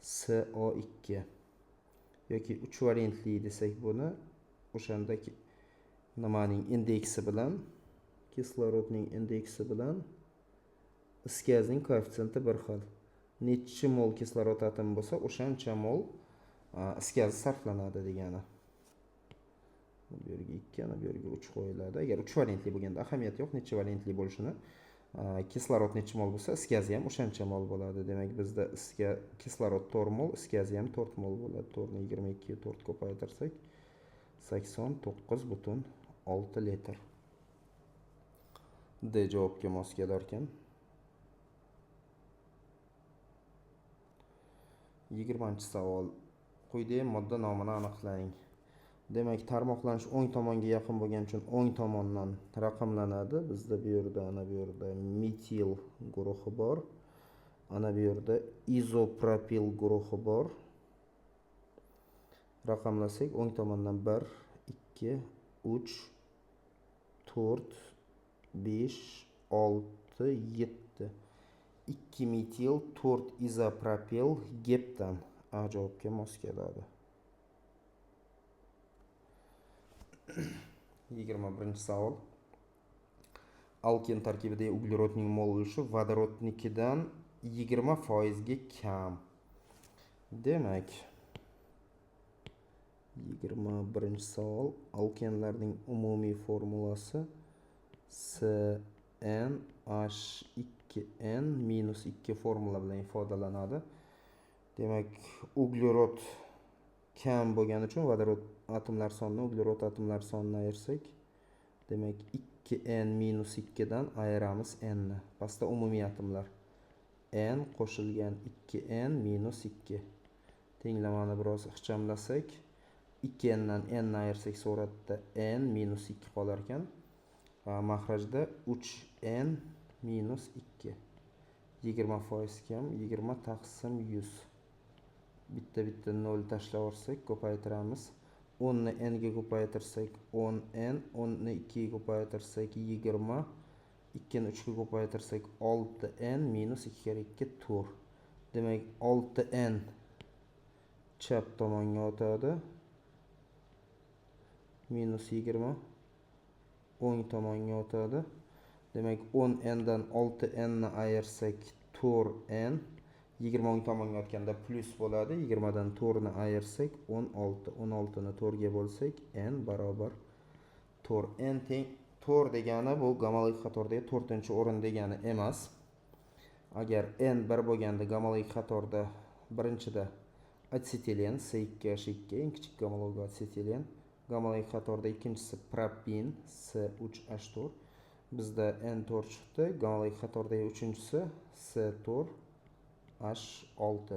Speaker 1: SO2 yoki 3 variantli desak, buni o'shandagi nimaning indeksi bilan, kislorodning indeksi bilan is gazining koeffitsiyenti bir xil. Necha mol kislorod atomi bo'lsa, o'shancha mol is gazi sarflanadi degani. Bu yerga 2, ana bu yerga 3 qo'yiladi. Agar 3 variantli bo'lganda ahamiyati yo'q, necha variantli bo'lishini. Kislorod necha mol bo'lsa, is gazi ham o'shancha mol bo'ladi. Demak, bizda kislorod 4 mol, is gazi ham 4 mol bo'ladi. 4 ni 22 ga 4 ko'paytirsak 89,6 litr. D javobga mos kelar ekan. 20-savol. Quyidagi modda nomini aniqlang. Demak, tarmoqlanish o'ng tomonga yaqin bo'lgani uchun o'ng tomondan raqamlanadi. Bizda bu yerda, ana bu yerda metil guruhi bor. Ana bu yerda izopropil guruhi bor. Raqamlasak o'ng tomondan 1, 2, 3, 4, 5, 6, 7. 2 metil, 4 izopropil geptan. A javobga mos keladi. 21-savol. Alken tarkibidagi uglerodning mol ulushi vodorodnikidan 20% ga kam. Demak, 21-savol. Alkenlarning umumiy formulasi CnH2n-2 formula bilan ifodalanadi. Demak, uglerod kam bo'lgani uchun vodorod atomlar sonini uglerod atomlar sonini ayirsak, demak 2n-2 dan ayiramiz n ni. Pastda umumiy atomlar n qo'shilgan 2n-2. Tenglamani biroz ixchamlasak, 2n dan n ni ayirsak suratda n-2 qolar ekan. Mahrajda 3n-2. 20% kam, 20 taqsim 100. Bitta-bitta 0 tashlab yuborsak, ko'paytiramiz. 10 ni n ga ko'paytirsak 10n, 10 ni 2 ga ko'paytirsak 20, 2 ni 3 ga ko'paytirsak 6n minus 2 kere 2 4. Demak, 6n chap tomonga o'tadi. Minus 20 o'ng tomonga o'tadi. Demak, 10n dan 6n ni ayirsak 4n. 20 o'ng tomonga o'tganda plyus bo'ladi. 20 dan 4 ni ayirsak 16. 16 ni 4 ga bo'lsak n barobar 4. N teng 4 degani bu gomologik qatorda 4-o'rin degani emas. Agar n 1 bo'lganda gomologik qatorda birinchida atsetilen C2H2 eng kichik gomolog atsetilen. Gomologik qatorda ikkinchisi propin C3H4. Bizda N4 chiqdi. Gomologik qatordagi uchinchisi C4H6.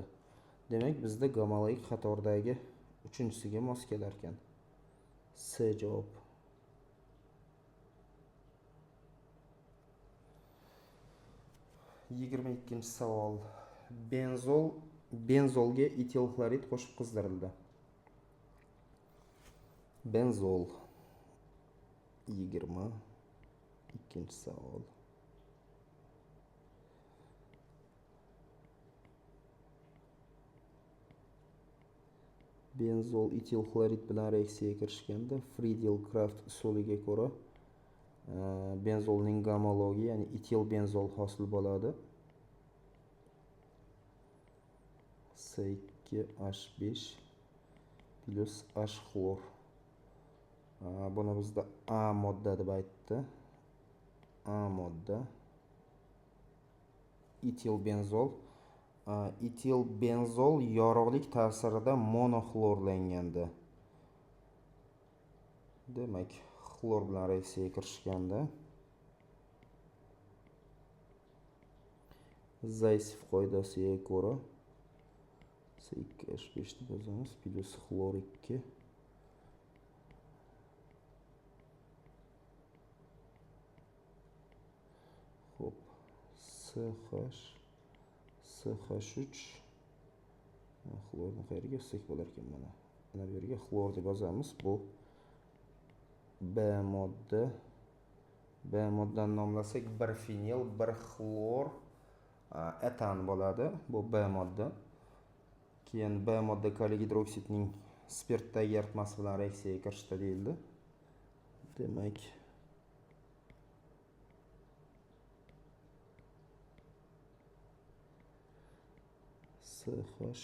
Speaker 1: Demak, bizda gomologik qatordagi uchinchisiga mos kelar ekan. C javob. 22-savol. Benzolga etil xlorid qo'shib qizdirildi. Benzol. 22-savol. Benzol etil xlorid bilan reaksiyaga kirishganda Friedel-Kraft usuliga ko'ra benzolning gomologi, ya'ni etil benzol hosil bo'ladi. C2H5 plus H xlor. Buni bizda A modda deb aytdi. A modda etil benzol. Etil benzol yorug'lik ta'sirida monoxlorlanganda. Demak, xlor bilan reaksiyaga kirishganda Zaytsev qoidasiga ko'ra C2H5 deb yozamiz plus xlor 2 Xo'p, CH CH3 xlorni qayerga yozsak bo'lar ekan mana. Mana bu yerga xlor deb yozamiz. Bu B modda. B moddani nomlasak 1 fenil, 1 xlor etan bo'ladi. Bu B modda. Keyin B modda kaliy gidroksidning spirtdagi eritmasi bilan reaksiyaga kirishdi deyildi. Demak, CH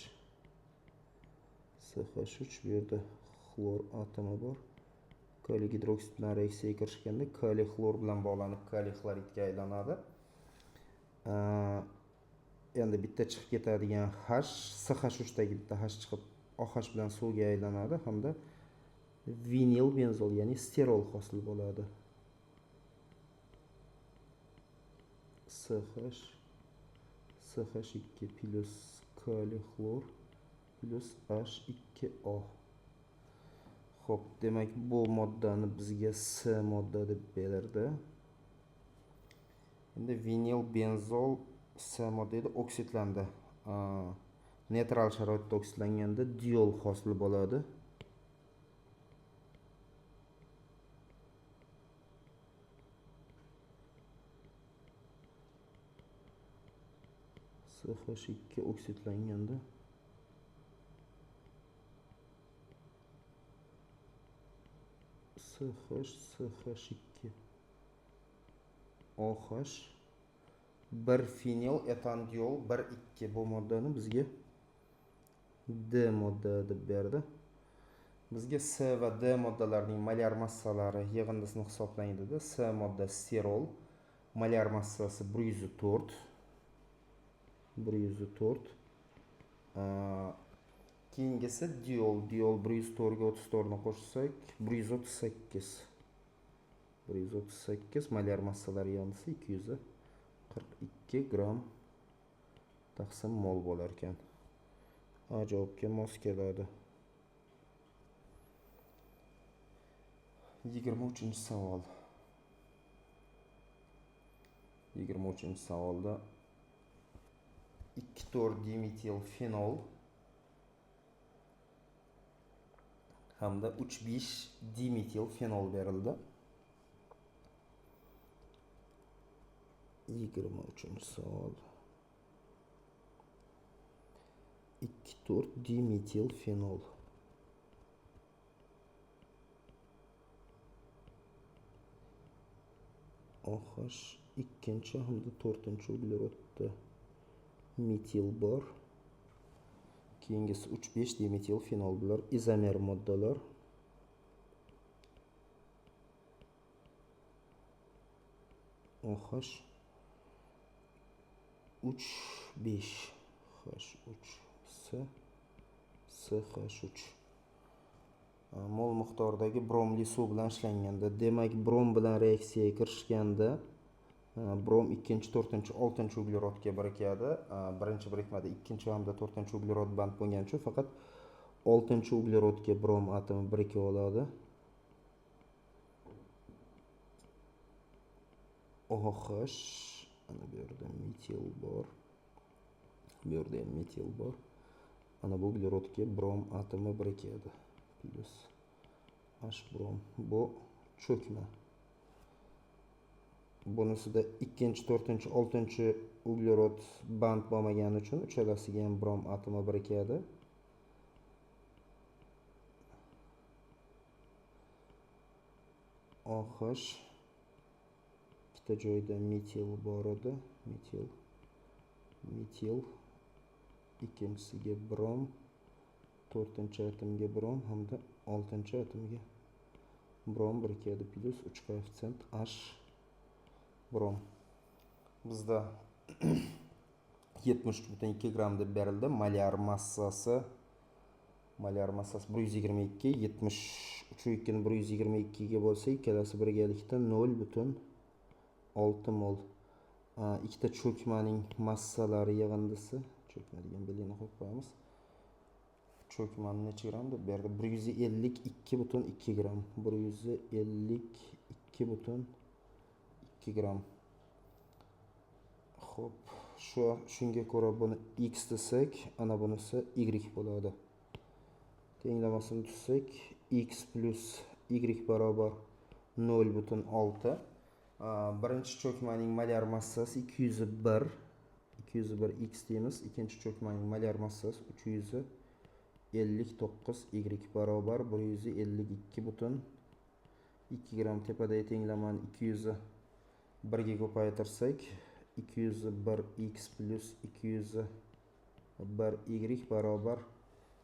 Speaker 1: CH3 bu yerda xlor atomi bor. Kaliy gidroksid bilan reaksiyaga kirishganda kaliy xlor bilan bog'lanib kaliy xloridga aylanadi. Endi bitta chiqib ketadigan H, CH3 dagi bitta H chiqib OH bilan suvga aylanadi hamda vinil benzol, ya'ni sterol hosil bo'ladi. CH CH2 plus kaliy xlor Plus H2O. Xo'p, demak bu moddani bizga S modda deb berdi. Endi vinil benzol S modda edi, oksidlandi. Neytral sharoitda oksidlanganda diol hosil bo'ladi. CH2 oksidlanganda CH CH2 OH 1 fenil etandiol 1 2 bu moddani bizga D modda deb berdi. Bizga S va D moddalarining molyar massalari yig'indisini hisoblang dedi. S modda sterol, molyar massasi 104. 104. Keyingisi diol, diol 104 ga 34 ni qo'shsak 138. 138 molyar massalari yig'indisi 242 gram taqsim mol bo'lar ekan. A javobga mos keladi. 23-savol. 23-savolda 2,4 dimetil fenol hamda 3,5 dimetil fenol berildi. 23-savol. 2,4 dimetil fenol. OH ikkinchi hamda to'rtinchi uglerodda metil bor. Keyingisi 3,5 dimetil fenol. Bular izomer moddalar. OH 3,5 H3 S CH3 mol miqdoridagi bromli suv bilan ishlanganda, demak brom bilan reaksiyaga kirishganda brom ikkinchi, to'rtinchi, oltinchi uglerodga birikadi. Birinchi birikmada ikkinchi hamda to'rtinchi uglerod band bo'lgani uchun faqat oltinchi uglerodga brom atomi birikib oladi. OH ana bu yerda metil bor. Bu yerda ham metil bor. Ana bu uglerodga brom atomi birikadi. Plus H brom. Bu cho'kma. Bunisida ikkinchi, to'rtinchi, oltinchi uglerod band bo'lmagani uchun uchalasiga ham brom atomi birikadi. OH ikkita joyda metil bor edi. Metil, metil, ikkinchisiga brom, to'rtinchi atomga brom hamda oltinchi atomga brom birikadi. Plus 3 koeffitsient H brom. Bizda 73,2 gram deb berildi. Molyar massasi, molyar massasi 122, 73,2 ni 122 ga bo'lsa, ikkalasi birgalikda 0,6 mol. Ikkita cho'kmaning massalari yig'indisi, cho'kma degan belgini qo'yib qo'yamiz. Cho'kmani necha gram deb berdi? 152,2 gram. 152,2 gram. Xo'p, shunga ko'ra buni x desak, ana bunisi y bo'ladi. Tenglamasini tuzsak, x plus y barobar 0,6. Birinchi cho'kmaning molyar massasi 201, 201 x deymiz. Ikkinchi cho'kmaning molyar massasi 359 y barobar 152,2 gram. Tepadagi tenglamani 201 ga ko'paytirsak, 201 x plus 201 y barobar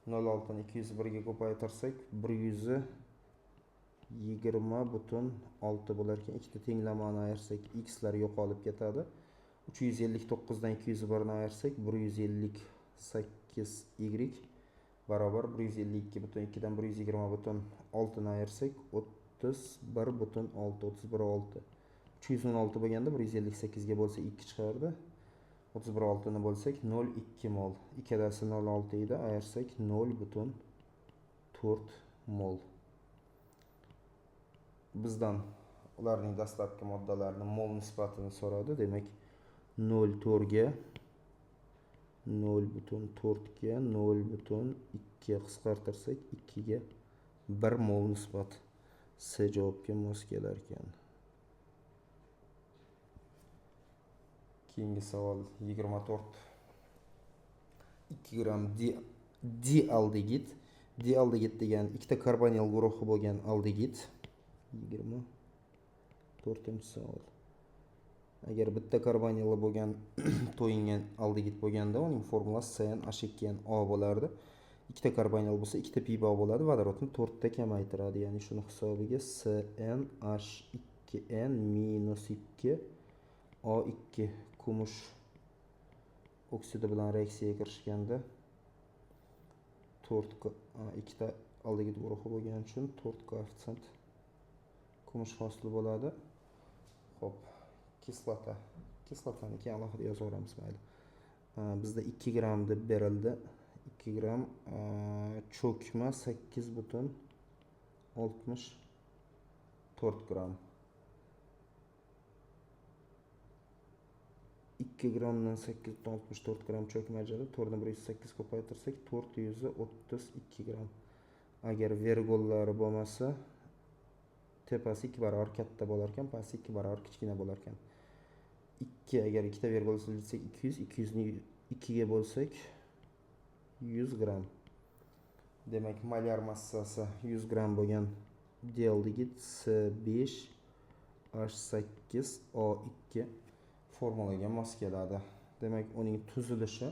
Speaker 1: 0,6 ni 201 ga ko'paytirsak, 120,6 bo'lar ekan. Ikkita tenglamani ayirsak, x lar yo'qolib ketadi. 359 dan 201 ni ayirsak, 158 y barobar 152,2 dan 120,6 ni ayirsak, 31,6, 31,6. 316 bo'lganda 158 ga bo'lsa 2 chiqardi. 31,6 ni bo'lsak 0,2 mol. Ikkalasi 0,6 edi, ayirsak 0,4 mol. Bizdan ularning dastlabki moddalarini mol nisbatini so'radi. Demak, 0,4 ga 0,4 ga 0,2 qisqartirsak 2 ga 1 mol nisbat C javobga mos kelar ekan. Keyingi savol 24. 2 gram dialdegid. Dialdegid degan ikkita karbonil guruhi bo'lgan aldegid. 24-savol. Agar bitta karbonili bo'lgan to'yingan aldegid bo'lganda uning formulasi CnH2nO bo'lardi. Ikkita karbonil bo'lsa ikkita pi bog' bo'ladi, vodorodni 4 ta kamaytiradi. Ya'ni shuni hisobiga CnH2n minus 2 O2 kumush oksidi bilan reaksiyaga kirishganda 4 ikkita aldegid guruhi bo'lgani uchun 4 koeffitsient kumush hosil bo'ladi. Xo'p, kislota. Kislotani keyin alohida yozaveramiz, mayli. Bizda 2 gram deb berildi. 2 gram cho'kma 8,64 gram. 2 gramdan 8,64 gram cho'kma ajralib, 4 ni 108 ko'paytirsak 432 gram. Agar vergollari bo'lmasa, tepasi 2 barobar katta bo'lar ekan, pasti 2 barobar kichkina bo'lar ekan. 2 agar ikkita vergol silsak 200, 200 ni 2 ga bo'lsak 100 gram. Demak, molyar massasi 100 gram bo'lgan dialdegid C5H8O2 formulaga mos keladi. Demak, uning tuzilishi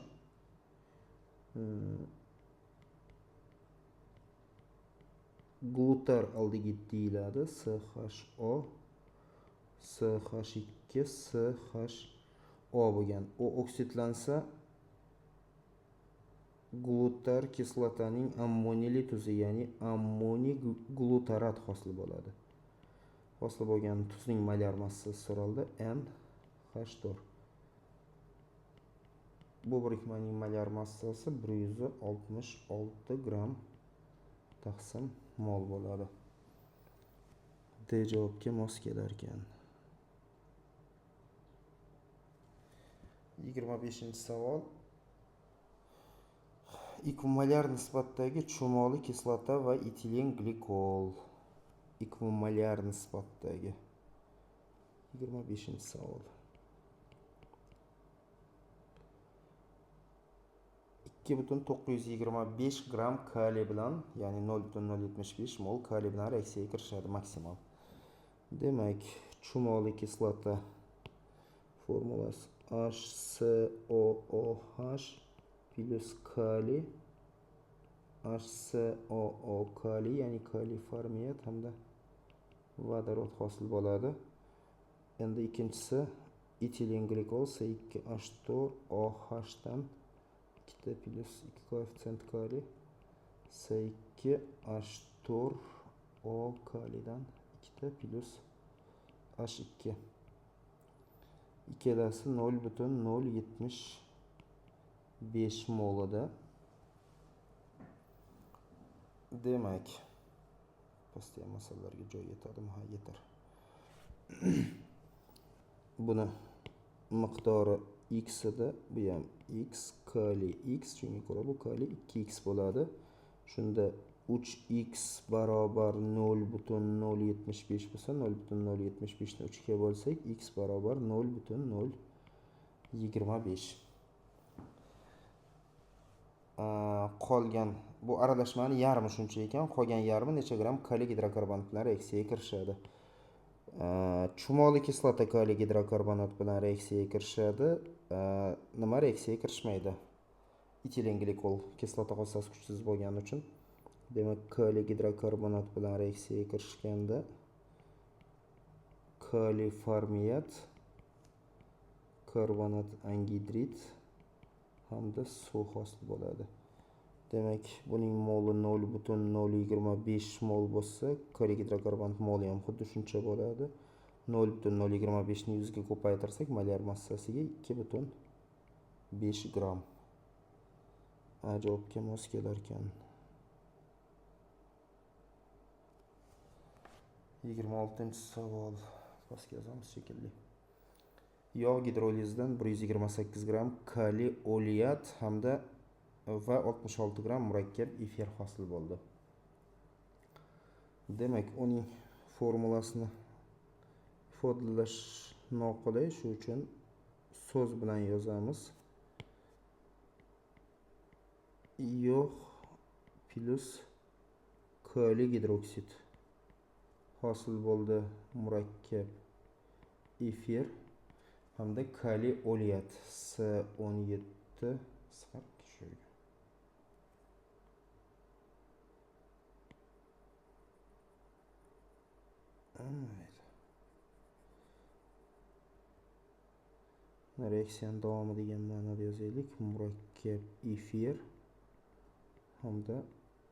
Speaker 1: glutar aldegid deyiladi. CHO CH2 CHO bo'lgan. U oksidlansa glutar kislotaning ammoniyli tuzi, ya'ni ammoniy glutarat hosil bo'ladi. Hosil bo'lgan tuzning molyar massasi so'raldi. NH4. Bu birikmaning molyar massasi 166 gram taqsim mol bo'ladi. D javobga mos kelar ekan. 25-savol. Ekvimolyar nisbatdagi chumoli kislota va etilen glikol. Ekvimolyar nisbatdagi. 25-savol. 2,925 gram kaliy bilan, ya'ni 0,075 mol kaliy bilan reaksiyaga kirishadi maksimal. Demak, chumoli kislota formulasi HCOOH plus kaliy HCOO kaliy, ya'ni kaliy formiyat hamda vodorod hosil bo'ladi. Endi ikkinchisi etilen glikol C2H4OH dan 2 plus 2 koeffitsient kaliy C2H4O kaliydan 2 plus H2. Ikkalasi 0,075 molida. Demak, pastda ham masalalarga joy yetadimi? Ha, yetar. Buni miqdori x edi, bu ham x, kaliy x, shunga ko'ra bu kaliy 2x bo'ladi. Shunda 3x barobar 0,075 bo'lsa, 0,075 ni 3 ga bo'lsak, x barobar 0,025. Qolgan bu aralashmani yarmi shuncha ekan, qolgan yarmi necha gram kaliy gidrokarbonat bilan reaksiyaga kirishadi? Chumoli kislota kaliy gidrokarbonat bilan reaksiyaga kirishadi. Nima reaksiyaga kirishmaydi? Etilen glikol kislota xossasi kuchsiz bo'lgani uchun. Demak, kaliy gidrokarbonat bilan reaksiyaga kirishganda kaliy formiyat, karbonat angidrid hamda suv hosil bo'ladi. Demak, buning moli 0,025 mol bo'lsa, kaliy gidrokarbonat moli ham xuddi shuncha bo'ladi. 0,025 ni 100 ga ko'paytirsak, molyar massasiga 5 gramm. A javobga mos kelar ekan. 26-savol. Pastga yozamiz shekilli. Yog' gidrolizidan 128 gramm kaliy oleat hamda va 66 gramm murakkab efir hosil bo'ldi. Demak, uning formulasini ifodalash noqulay, shu uchun so'z bilan yozamiz. Yog' plus kaliy gidroksid hosil bo'ldi murakkab efir hamda kaliy oleat S17 shu yerga. Reaksiyani davomi degan ma'noda yozaylik. Murakkab efir hamda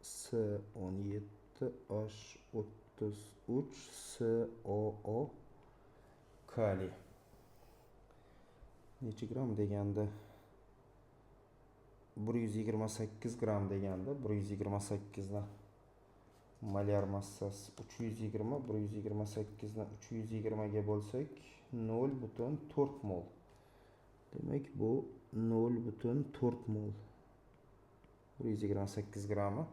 Speaker 1: S17H33 SOO kaliy. Necha gramm deganda? 128 gramm deganda 128 ni molyar massasi 320, 128 ni 320 ga bo'lsak 0,4 mol. Demak, bu 0,4 mol. 128 grammi.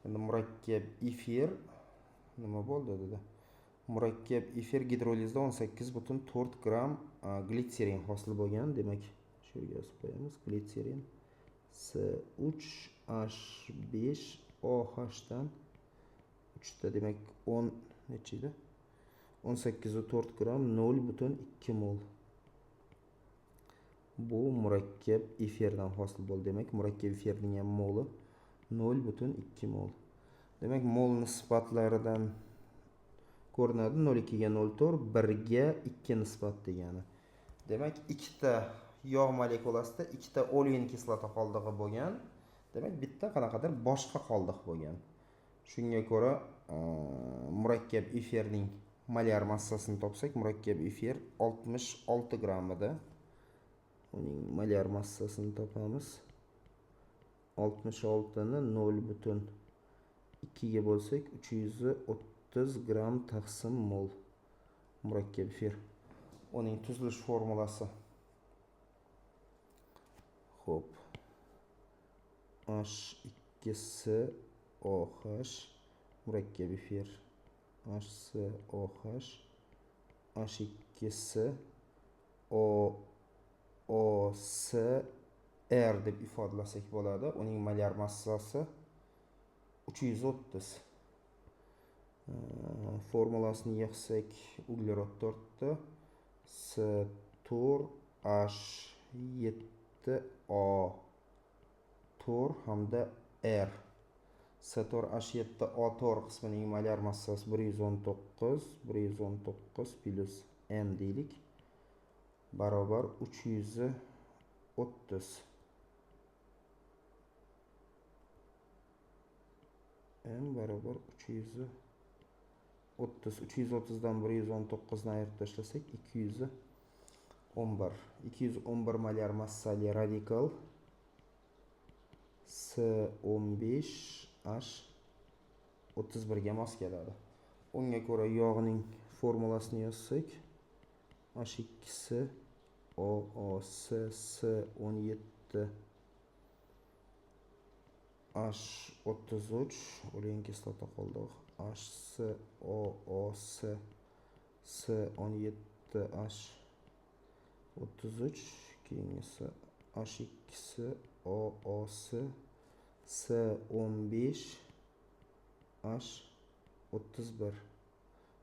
Speaker 1: Endi murakkab efir nima bo'ldi dedi? Murakkab efir gidrolizda 18,4 gramm glitserin hosil bo'lgan. Demak, shu yerga yozib qo'yamiz. Glitserin C3H5OH dan 3 ta, demak 10 necha edi? 18,4 gramm 0,2 mol. Bu murakkab efirdan hosil bo'ldi. Demak, murakkab efirning ham moli 0,2 mol. Demak, mol nisbatlaridan ko'rinadi 0,2 ga 0,4, 1 ga 2 nisbat degani. Demak, ikkita yog' molekulasida ikkita olein kislota qoldig'i bo'lgan. Demak, bitta qanaqadir boshqa qoldiq bo'lgan. Shunga ko'ra murakkab efirning molyar massasini topsak, murakkab efir 66 gramm edi. Uning molyar massasini topamiz. 66 ni 0,2 ga bo'lsak 330 gramm taqsim mol murakkab efir. Uning tuzilish formulasi. Xo'p. H2SOH murakkab efir HCOH H2S OOS R deb ifodalasak bo'ladi. Uning molyar massasi 330. Formulasini yig'sak uglerod 4 ta S4 H7 O 4 hamda R. S4 H7 O4 qismining molyar massasi 119, 119 plus M deylik barobar 330. M barobar 330. 330 dan 119 ni ayirib tashlasak 211. 211 molyar massali radikal S15 H31 ga mos keladi. Unga ko'ra yog'ning formulasini yozsak H2S OOS S17 H33 olein kislota qoldiq HCOOS S17 H33 keyingisi H2S OOS S15 H31.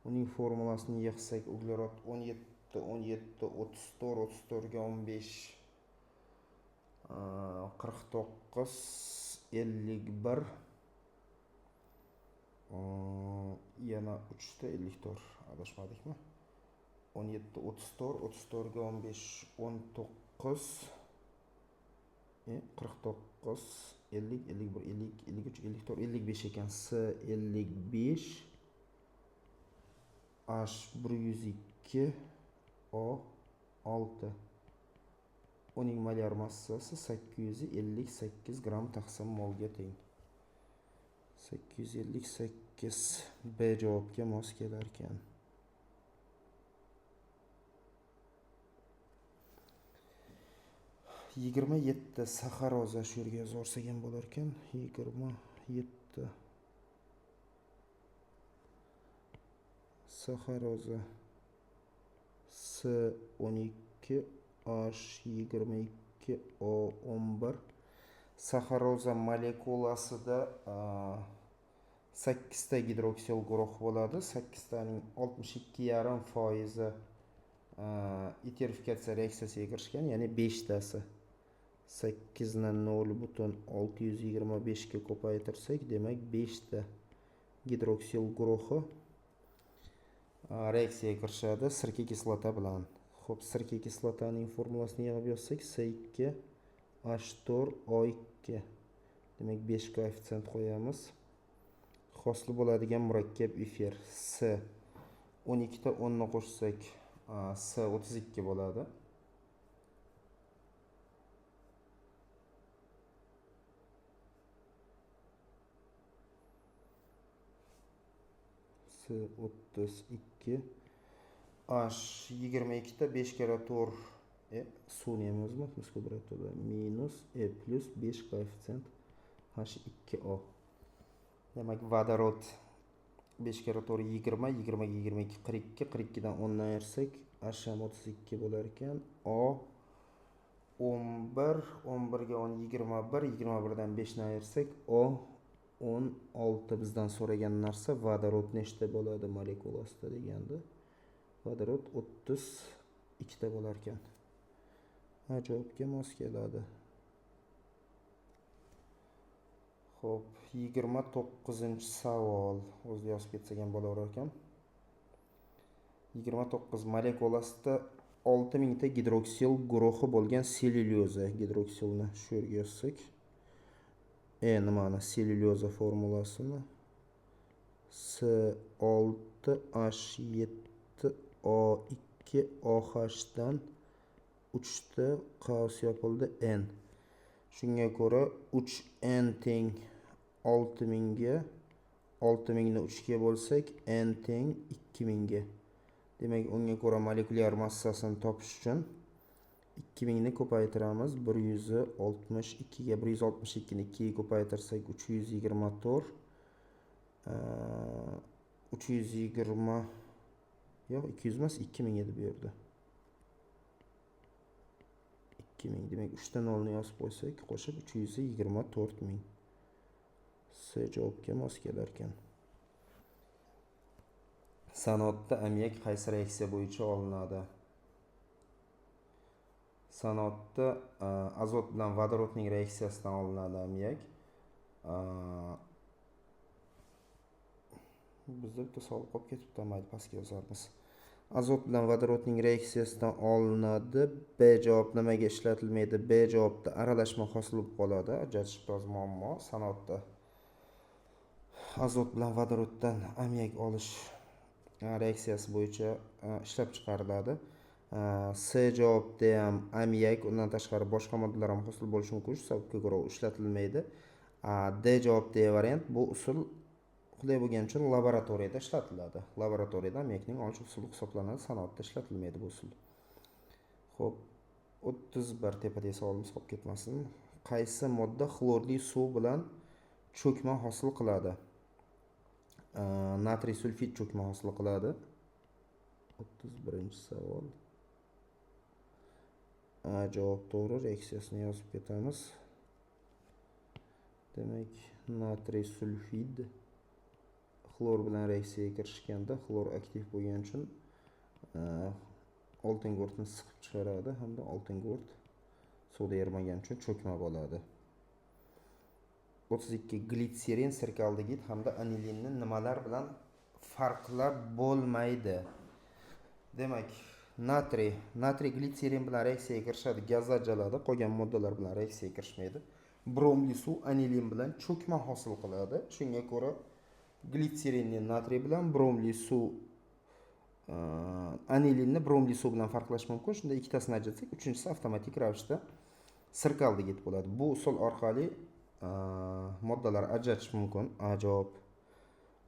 Speaker 1: Uning formulasini yig'sak uglerod 17 17 34 34 ga 15 49 51 yana 3 ta 54 adashmadikmi? 17 34 34 ga 15 19 49 50 51 50 53 54 55 ekan. S 55 H 102 O 6. Uning molyar massasi 858 gramm taqsim molga teng. 858 B javobga mos kelar ekan. 27 saxaroza shu yerga yozib ham bo'lar ekan. 27 saxaroza S12 H22 O11. Saxaroza molekulasida 8 ta gidroksil guruh bo'ladi. 8 taning 62,5% eterifikatsiya reaksiyasiga kirishgan, ya'ni 5 tasi. 8 ni 0,625 ga ko'paytirsak, demak 5 ta gidroksil guruhi reaksiyaga kirishadi sirka kislota bilan. Xo'p, sirka kislotaning formulasini yig'ib yozsak, S2 H4 O2. Demak 5 koeffitsient qo'yamiz. Hosil bo'ladigan murakkab efir S 12 ta 10 ni qo'shsak, S 32 bo'ladi. S 32 H 22 ta 5 karra 4 suvni ham yozmabmiz birato'la minus E plus 5 koeffitsient H2O. Demak, vodorod 5 karra 4 20, 20 ga 22 42, 42 dan 10 ni ayirsak H ham 32 bo'lar ekan. O 11, 11 ga 10 21, 21 dan 5 ni ayirsak O 16. Bizdan so'ragan narsa vodorod nechta bo'ladi molekulasida degandi. Vodorod 32 ta bo'lar ekan. Ha, javobga mos keladi. Xo'p, 29-savol. O'zi yozib ketsak ham bo'laverar ekan. 29 molekulasida 6000 ta gidroksil guruhi bo'lgan sellyuloza. Gidroksilni shu yerga yozsak. Nimani? Sellyuloza formulasini S6 H7 O2 OH dan 3 ta qavs yopildi N. Shunga ko'ra 3N teng 6000 ga, 6000 ni 3 ga bo'lsak N teng 2000 ga. Demak, unga ko'ra molekulyar massasini topish uchun 2000 ni ko'paytiramiz 162 ga. 162 ni 2 ga ko'paytirsak 324, 320, yo'q, 200 emas, 2000 edi bu yerda. 2000, demak 3 ta 0 ni yozib qo'ysak, qo'shib 324 000. S javobga mos kelar ekan. Sanoatda ammiak qaysi reaksiya bo'yicha olinadi? Sanoatda azot bilan vodorodning reaksiyasidan olinadi ammiak. Bizda bitta savol qolib ketibdi, mayli pastga yozarmiz. Azot bilan vodorodning reaksiyasidan olinadi. B javob nimaga ishlatilmaydi? B javobda aralashma hosil bo'lib qoladi. Ajratish biroz muammo. Sanoatda azot bilan vodoroddan ammiak olish reaksiyasi bo'yicha ishlab chiqariladi. S javobda ham ammiak, undan tashqari boshqa moddalar ham hosil bo'lishi mumkin. Shu sababga ko'ra u ishlatilmaydi. D javobdagi variant bu usul qulay bo'lgani uchun laboratoriyada ishlatiladi. Laboratoriyada ammiakning olish usuli hisoblanadi, sanoatda ishlatilmaydi bu usul. Xo'p, 31 tepadagi savolimiz qolib ketmasin. Qaysi modda xlorli suv bilan cho'kma hosil qiladi? Natriy sulfid cho'kma hosil qiladi. 31-savol. A javob to'g'ri, reaksiyasini yozib ketamiz. Demak, natriy sulfid xlor bilan reaksiyaga kirishganda xlor aktiv bo'lgani uchun oltingugurtni siqib chiqaradi hamda oltingugurt suvda erimagani uchun cho'kma bo'ladi. 32 glitserin, sirkaldegid hamda anilinni nimalar bilan farqlab bo'lmaydi? Demak, natriy glitserin bilan reaksiyaga kirishadi, gazlar jaladi, qolgan moddalar bilan reaksiyaga kirishmaydi. Bromli suv anilin bilan cho'kma hosil qiladi. Shunga ko'ra glitserinni natriy bilan, bromli suv Anilinni bromli suv bilan farqlash mumkin. Shunda ikkitasini ajratsak, uchinchisi avtomatik ravishda sirka aldegid bo'ladi. Bu usul orqali moddalar ajratish mumkin. A javob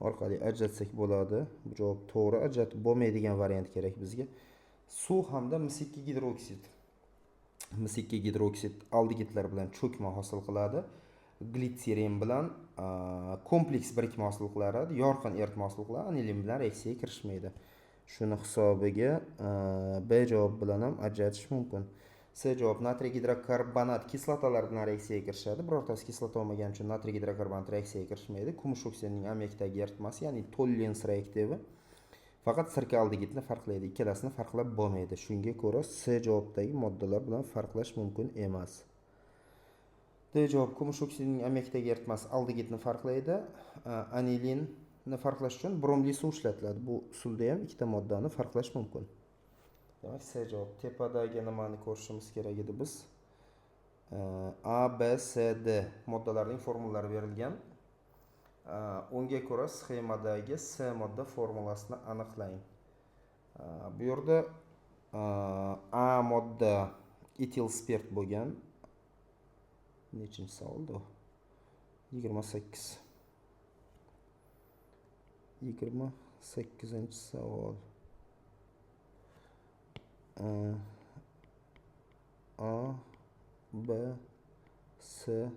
Speaker 1: orqali ajratsak bo'ladi. Bu javob to'g'ri, ajratib bo'lmaydigan variant kerak bizga. Suv hamda mis 2 gidroksid. Mis 2 gidroksid aldegidlar bilan cho'kma hosil qiladi. Glitserin bilan kompleks birikma hosil qiladi, yorqin eritma hosil qiladi, anilin bilan reaksiyaga kirishmaydi. Shuni hisobiga B javob bilan ham ajratish mumkin. C javob natriy gidrokarbonat kislotalar bilan reaksiyaga kirishadi. Birortasi kislota bo'lmagani uchun natriy gidrokarbonat reaksiyaga kirishmaydi. Kumush oksidining ammiakdagi eritmasi, ya'ni Tollens reaktivi faqat sirka aldegidni farqlaydi. Ikkalasini farqlab bo'lmaydi. Shunga ko'ra C javobdagi moddalar bilan farqlash mumkin emas. D javob kumush oksidining ammiakdagi eritmasi aldegidni farqlaydi. Anilinni farqlash uchun bromli suv ishlatiladi. Bu usulda ham ikkita moddani farqlash mumkin. Demak, C javob. Tepadagi nimani ko'rishimiz kerak edi biz? A, B, C, D moddalarning formulalari berilgan. Unga ko'ra sxemadagi C modda formulasini aniqlang. Bu yerda A modda etil spirt bo'lgan. Nechinchi savolda u? 28. 28-savol. A, B, C,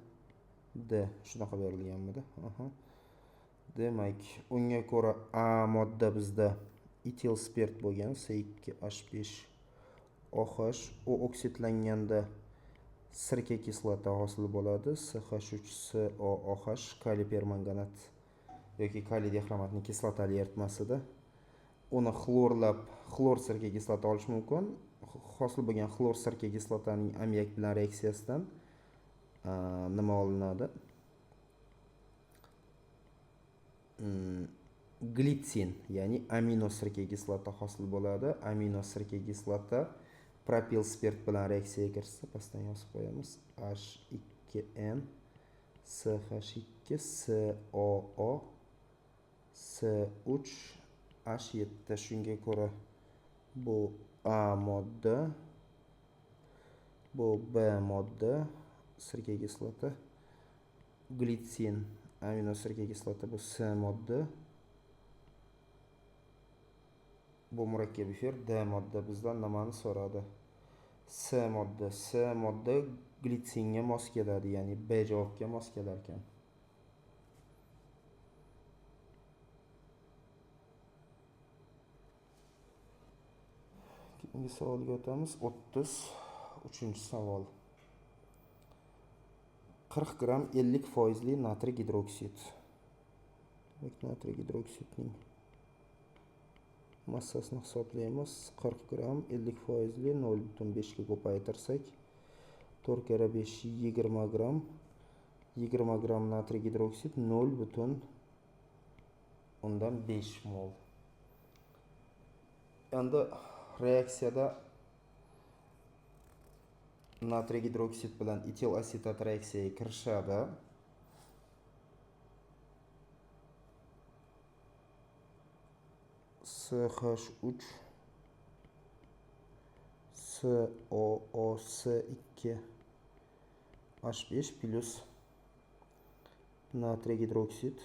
Speaker 1: D shunaqa berilganmidi? Aha. Demak, unga ko'ra A modda bizda etil spirt bo'lgan, C2H5OH, u oksidlanganda sirka kislota hosil bo'ladi, CH3COOH, kaliy permanganat yoki kaliy dixromatning kislotali eritmasida. Uni xlorlab, xlor sirka kislota olish mumkin. Hosil bo'lgan xlor sirka kislotaning ammiak bilan reaksiyasidan nima olinadi? Glitsin, ya'ni amino sirka kislota hosil bo'ladi. Amino sirka kislota propil spirt bilan reaksiyaga kirsa, pastdan yozib qo'yamiz. H2N CH2 COO C3 H7. Shunga ko'ra bu A modda, bu B modda, sirka kislota, glitsin, amino sirka kislota bu C modda, bu murakkab efir D modda. Bizdan nimani so'radi? C modda. C modda glitsinga mos keladi, ya'ni B javobga mos kelar ekan. Keyingi savolga o'tamiz. 33-savol. 40 gramm 50% natriy gidroksid. Demak, natriy gidroksidning massasini hisoblaymiz. 40 gramm 50% 0,5 ga ko'paytirsak, 4 karra 5 20 gramm. 20 gramm natriy gidroksid 0,5 mol. Endi reaksiyada natriy gidroksid bilan etil asetat reaksiyaga kirishadi. CH3 COOS2 H5 plus natriy gidroksid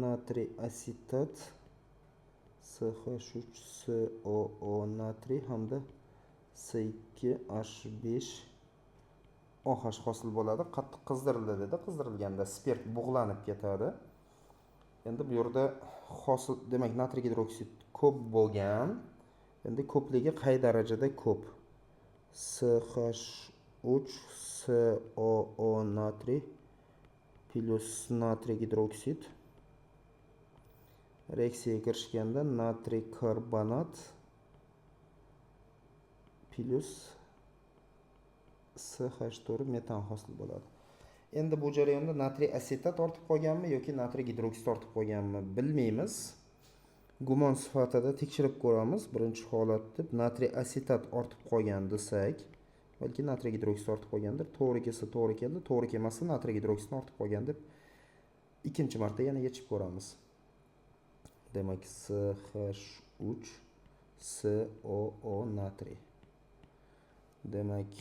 Speaker 1: natriy asetat CH3 COO natriy hamda C2 H5 OH hosil bo'ladi. Qattiq qizdiriladi dedi. Qizdirilganda spirt bug'lanib ketadi. Endi bu yerda hosil, demak, natriy gidroksid ko'p bo'lgan. Endi ko'pligi qay darajada ko'p? CH3 COO natriy plus natriy gidroksid reaksiyaga kirishganda natriy karbonat plus CH4 metan hosil bo'ladi. Endi bu jarayonda natriy asetat ortib qolganmi yoki natriy gidroksid ortib qolganmi bilmaymiz. Gumon sifatida tekshirib ko'ramiz. Birinchi holat deb natriy asetat ortib qolgan desak, balki natriy gidroksid ortib qolgandir. To'g'ri kelsa to'g'ri keldi, to'g'ri kelmasa natriy gidroksidni ortib qolgan deb ikkinchi marta yana yechib ko'ramiz. Demak, CH3COO natriy. Demak,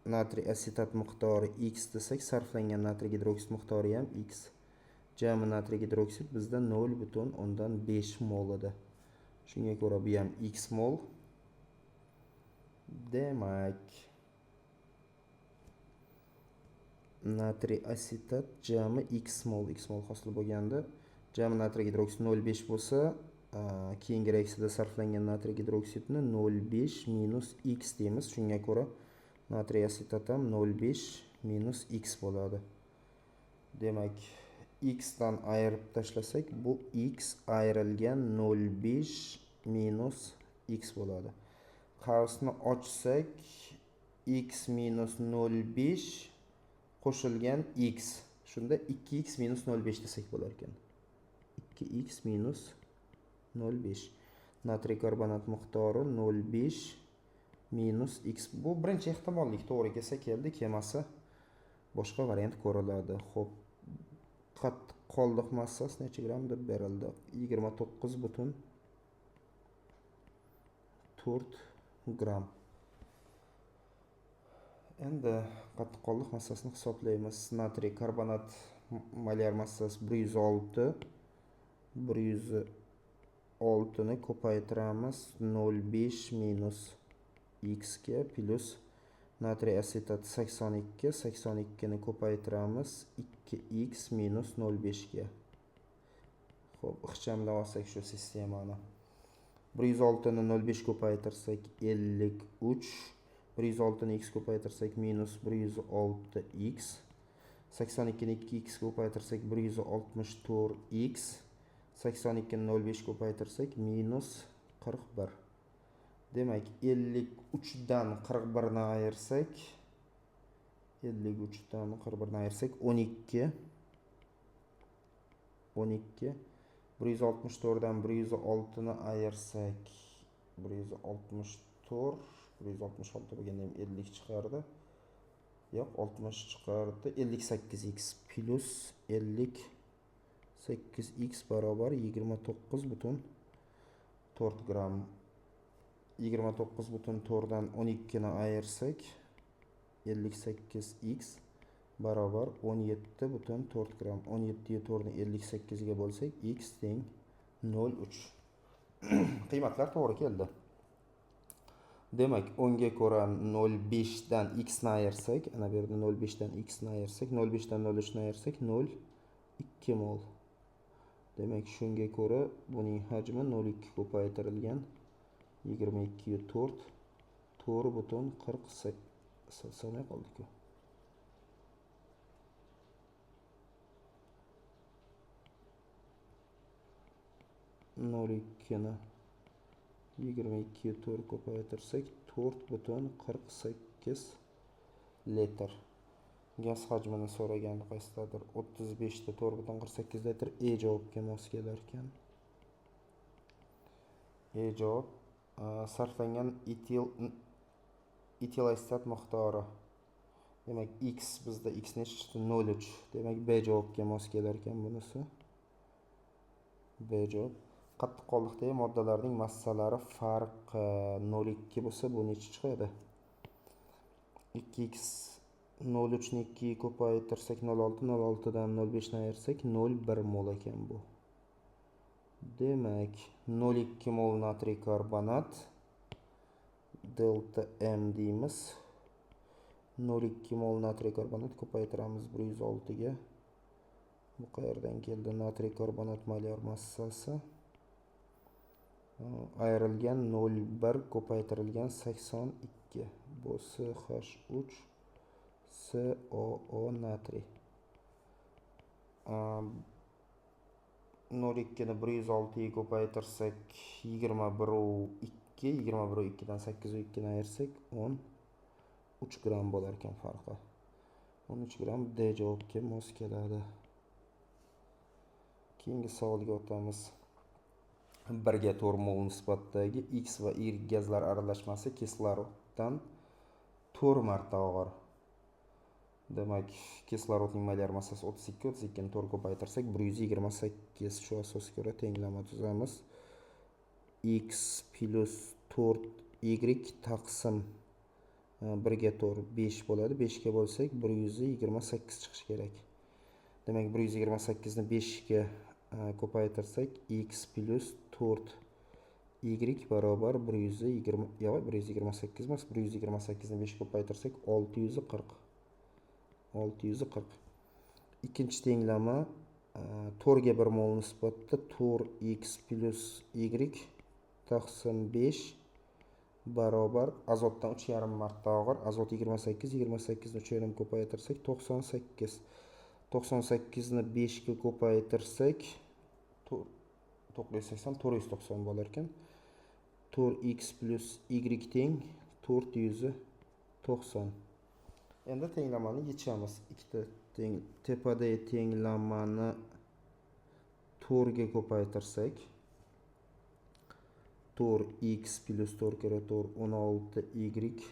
Speaker 1: natriy asetat miqdori x desak, sarflangan natriy gidroksid miqdori ham x. Jami natriy gidroksid bizda 0,5 mol edi. Shunga ko'ra bu ham x mol. Demak, natriy asetat jami x mol, x mol hosil bo'lganda, jami natriy gidroksid 0,5 bo'lsa, keyingi reaksiyada sarflangan natriy gidroksidni 0,5 minus x deymiz. Shunga ko'ra natriy asetat ham 0,5 minus x bo'ladi. Demak, x dan ayirib tashlasak, bu x ayrilgan 0,5 minus x bo'ladi. Qavsni ochsak, x minus 0,5 qo'shilgan x. Shunda 2x minus 0,5 desak bo'lar ekan. 2x minus 0,5. Natriy karbonat miqdori 0,5 minus x. Bu birinchi ehtimollik to'g'ri kelsa keldi, kelmasa boshqa variant ko'riladi. Xo'p, qattiq qoldiq massasi necha gramm deb berildi? 29,4 gramm. Endi qattiq qoldiq massasini hisoblaymiz. Natriy karbonat molyar massasi 106. 106 ni ko'paytiramiz 0,5 minus x ga plus natriy asetat 82, 82 ni ko'paytiramiz 2x minus 0,5 ga. Xo'p, ixchamlab olsak shu sistemani. 106 ni 0,5 ko'paytirsak 53, 106 ni x ko'paytirsak minus 106x, 82 ni 2x ko'paytirsak 164x, 82 ni 0,5 ko'paytirsak minus 41. Demak, 53 dan 41 ni ayirsak, 53 dan 41 ni ayirsak 12, 12, 164 dan 106 ni ayirsak 164, 166 bo'lganda ham 50 chiqardi. Yo'q, 60 chiqardi. 58x plus 58x barobar 29,4 gramm. 29,4 dan 12 ni ayirsak 58x barobar 17,4 gramm. 17,4 ni 58 ga bo'lsak x teng 0,3. Qiymatlar to'g'ri keldi. Demak, 10 ga ko'ra 0,5 dan x ni ayirsak, ana bu yerda 0,5 dan x ni ayirsak, 0,5 dan 0,3 ni ayirsak 0,2 mol. Demak, shunga ko'ra buning hajmi 0,2 ko'paytirilgan 22,4, 4,48 sanay qoldi-ku. 0,2 ni 22,4 ko'paytirsak 4,48 litr. Gaz hajmini so'ragan qaysidadir 35 ta 4,48 litr. E javobga mos kelar ekan. E javob. Sarflangan etil asetat miqdori. Demak, x bizda x necha chiqdi? 0,3. Demak, B javobga mos kelar ekan bunisi. B javob. Qattiq qoldiqdagi moddalarning massalari farqi 0,2 bo'lsa, bu necha chiqadi? 2x 0,3 ni 2 ko'paytirsak 0,6, 0,6 dan 0,5 ni ayirsak 0,1 mol ekan bu. Demak, 0,2 mol natriy karbonat delta M deymiz. 0,2 mol natriy karbonat ko'paytiramiz 106 ga. Bu qayerdan keldi? Natriy karbonat molyar massasi ayrilgan 0,1 ko'paytirilgan 82. Bu CH3COO natriy. 0,2 ni 106 ga ko'paytirsak 21,2, 21,2 dan 8,2 ni ayirsak 13 gramm bo'lar ekan farqi. 13 gramm D javobga mos keladi. Keyingi savolga o'tamiz. 1ga 4 mol nisbatdagi X va Y gazlar aralashmasi kisloroddan 4 marta og'ir. Demak, kislorodning molyar massasi 32, 32 ni 4 ko'paytirsak 128. Shu asosga ko'ra tenglama tuzamiz. X plus 4y taqsim 1 ga 4 5 bo'ladi. 5 ga bo'lsak 128 chiqishi kerak. Demak, 128 ni 5 ga ko'paytirsak x plus 4y barobar 120, yo'q, 128 emas, 128 ni 5 ko'paytirsak 640. 640. Ikkinchi tenglama 4 ga 1 mol nisbatda 4x plus y taqsim 5 barobar azotdan 3,5 marta og'ir. Azot 28, 28 ni 3,5 ko'paytirsak 98. 98 ni 5 ga ko'paytirsak 980, 490 bo'lar ekan. 4x plus y teng 490. Endi tenglamani yechamiz. Ikkita teng tepadagi tenglamani 4 ga ko'paytirsak 4x plus 4 karra 4 16y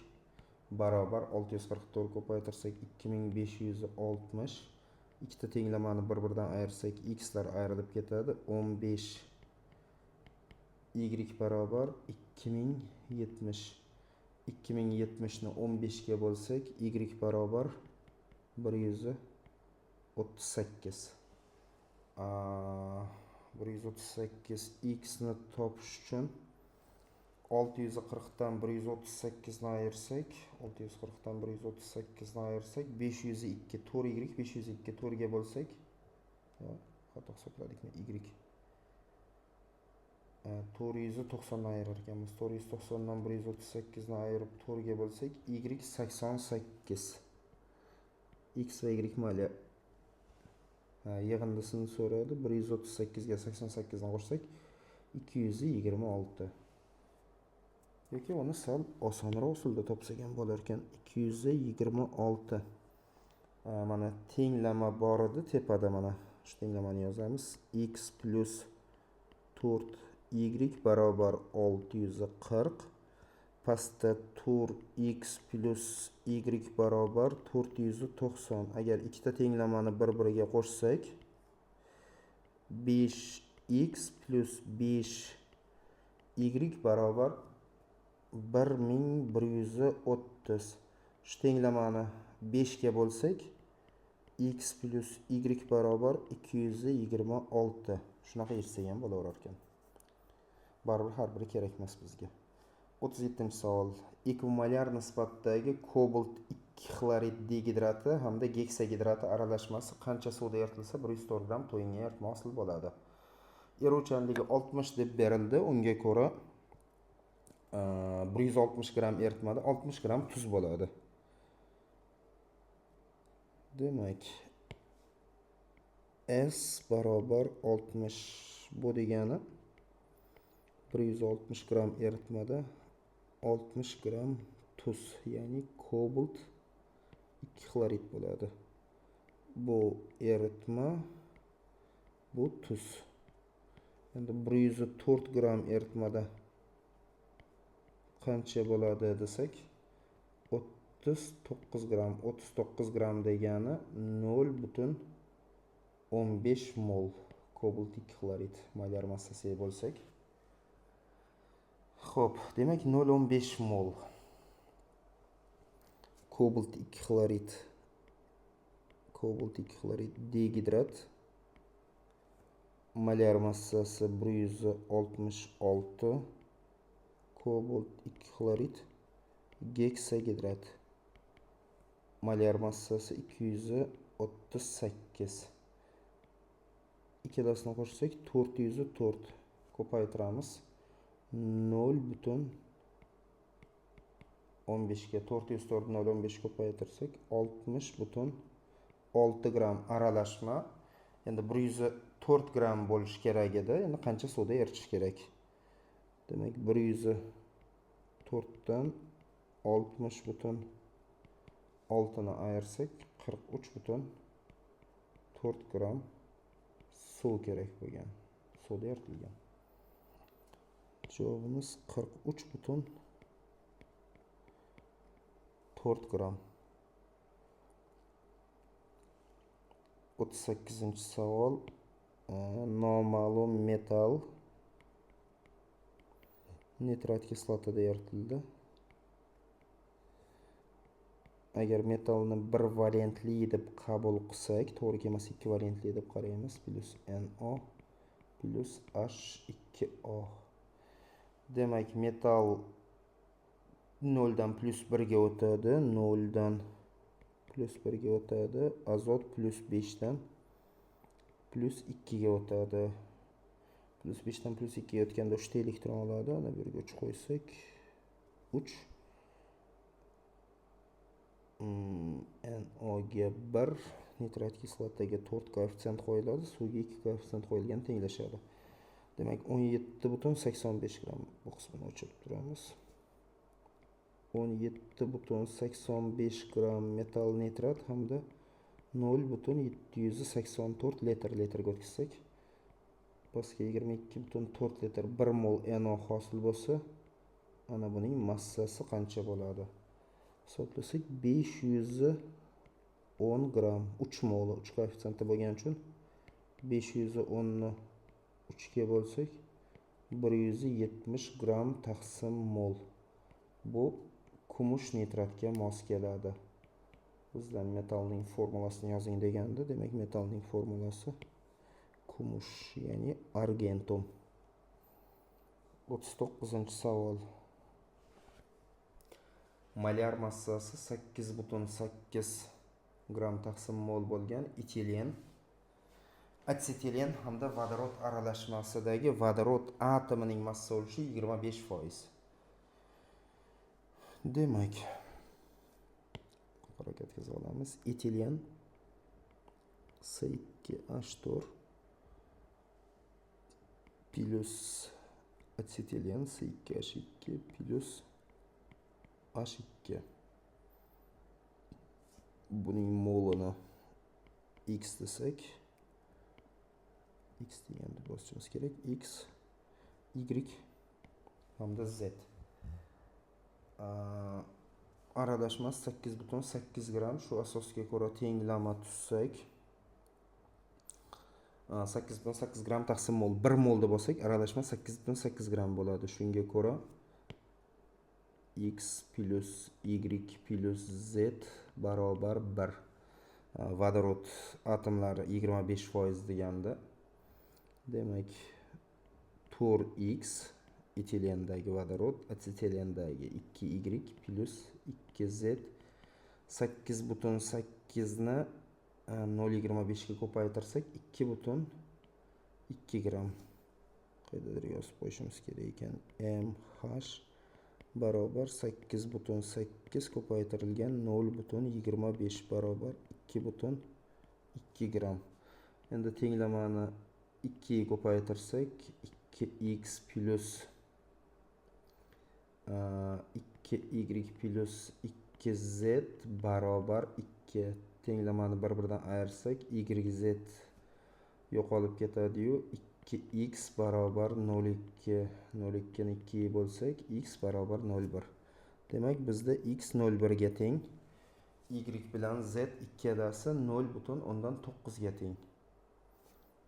Speaker 1: barobar 644 ko'paytirsak 2560. Ikkita tenglamani bir-biridan ayirsak x lar ayrilib ketadi. 15 y barobar 2070. 2070 ni 15 ga bo'lsak y barobar 138. 138 x ni topish uchun 640 dan 138 ni ayirsak, 640 dan 138 ni ayirsak 502, 4y 502 4 ga bo'lsak, xato hisobladikmi, y 490 dan ayirar ekanmiz. 490 dan 138 ni ayirib 4 ga bo'lsak y 88. X va y mayli yig'indisini so'radi. 138 ga 88 ni qo'shsak 226. Yoki uni sal osonroq usulda topsak ham bo'lar ekan. 226. Mana tenglama bor edi tepada, mana shu tenglamani yozamiz. X plus 4y barobar 640. Pastda 4x plus y barobar 490. Agar ikkita tenglamani bir-biriga qo'shsak 5x plus 5y barobar 1130. Shu tenglamani 5 ga bo'lsak x plus y barobar 226. Shunaqa yechsak ham bo'laverar ekan. Baribir har biri kerak emas bizga. 37-savol. Ekvimolyar nisbatdagi kobalt 2 xlorid digidrati hamda geksagidrati aralashmasi qancha suvda eritilsa 104 gramm to'yingan eritma hosil bo'ladi? Eruvchanligi 60 deb berildi. Unga ko'ra 160 gramm eritmada 60 gramm tuz bo'ladi. Demak, S barobar 60, bu degani 160 gramm eritmada 60 gramm tuz, ya'ni kobalt 2 xlorid bo'ladi. Bu eritma, bu tuz. Endi 104 gramm eritmada qancha bo'ladi desak, 39 gramm. 39 gramm degani 0,15 mol kobalt 2 xlorid molyar massasiga bo'lsak. Xo'p, demak 0,15 mol kobalt 2 xlorid, kobalt 2 xlorid degidrat molyar massasi 166, kobalt 2 xlorid geksagidrat molyar massasi 238. Ikkalasini qo'shsak 404, ko'paytiramiz 0,15 ga, 404 0,15 ko'paytirsak 60,6 gramm aralashma. Endi 104 gramm bo'lishi kerak edi. Endi qancha suvda eritish kerak? Demak, 104 dan 60,6 ni ayirsak 43,4 gramm suv kerak bo'lgan. Suvda eritilgan. Javobimiz 43,4 gramm. 38-savol. Noma'lum metall nitrat kislotada eritildi. Agar metallni bir valentli deb qabul qilsak, to'g'ri kelmasa ikki valentli deb qaraymiz. Plyus NO plyus H2O. Demak, metall 0 dan plyus 1 ga o'tadi, 0 dan plyus 1 ga o'tadi, azot plyus 5 dan plyus 2 ga o'tadi. Plyus 5 dan plyus 2 ga o'tganda 3 ta elektron oladi. Ana bu yerga 3 qo'ysak, 3. NO ga 1, nitrat kislotaga 4 koeffitsient qo'yiladi, suvga 2 koeffitsient qo'yilgan tenglashadi. Demak, 17,85 gramm. Bu qismini o'chirib turamiz. 17,85 gramm metall nitrat hamda 0,784 litr litrga o'tkazsak, pastga 22,4 litr 1 mol NO hosil bo'lsa, ana buning massasi qancha bo'ladi? Hisoblasak 510 gramm, 3 mol, 3 koeffitsiyenti bo'lgani uchun 510 ni 3 ga bo'lsak 170 gramm taqsim mol. Bu kumush nitratga mos keladi. Bizdan metallning formulasini yozing deganda, demak metallning formulasi kumush, ya'ni argentum. 39-savol. Molyar massasi 8,8 gramm taqsim mol bo'lgan etilen, atsetilen hamda vodorod aralashmasidagi vodorod atomining massa ulushi 25%. Demak, harakat qilib olamiz. Etilen C2H4 plyus atsetilen C2H2 plyus H2. Buning molini X desak, X deganda bosishimiz kerak. X, Y hamda Z. Aralashmasi 8,8 gramm. Shu asosga ko'ra tenglama tuzsak, 8,8 gramm taqsim mol, 1 mol deb olsak, aralashma 8,8 gramm bo'ladi. Shunga ko'ra X plyus Y plyus Z barobar 1. Vodorod atomlari 25% deganda, demak 4x etilendagi vodorod, atsetilendagi 2y plyus 2z 8,8 ni 0,25 ga ko'paytirsak 2,2 gramm. Qayerdadir yozib qo'yishimiz kerak ekan. M H barobar 8,8 ko'paytirilgan 0,25 barobar 2,2 gramm. Endi tenglamani 2 ga ko'paytirsak 2x plyus 2y plyus 2z barobar 2. Tenglamani bir-biridan ayirsak yz yo'qolib ketadi-yu, 2x barobar 0,2, 0,2 ni 2 ga bo'lsak x barobar 0,1. Demak, bizda x 0,1 ga teng, y bilan z ikkalasi 0,9 ga teng.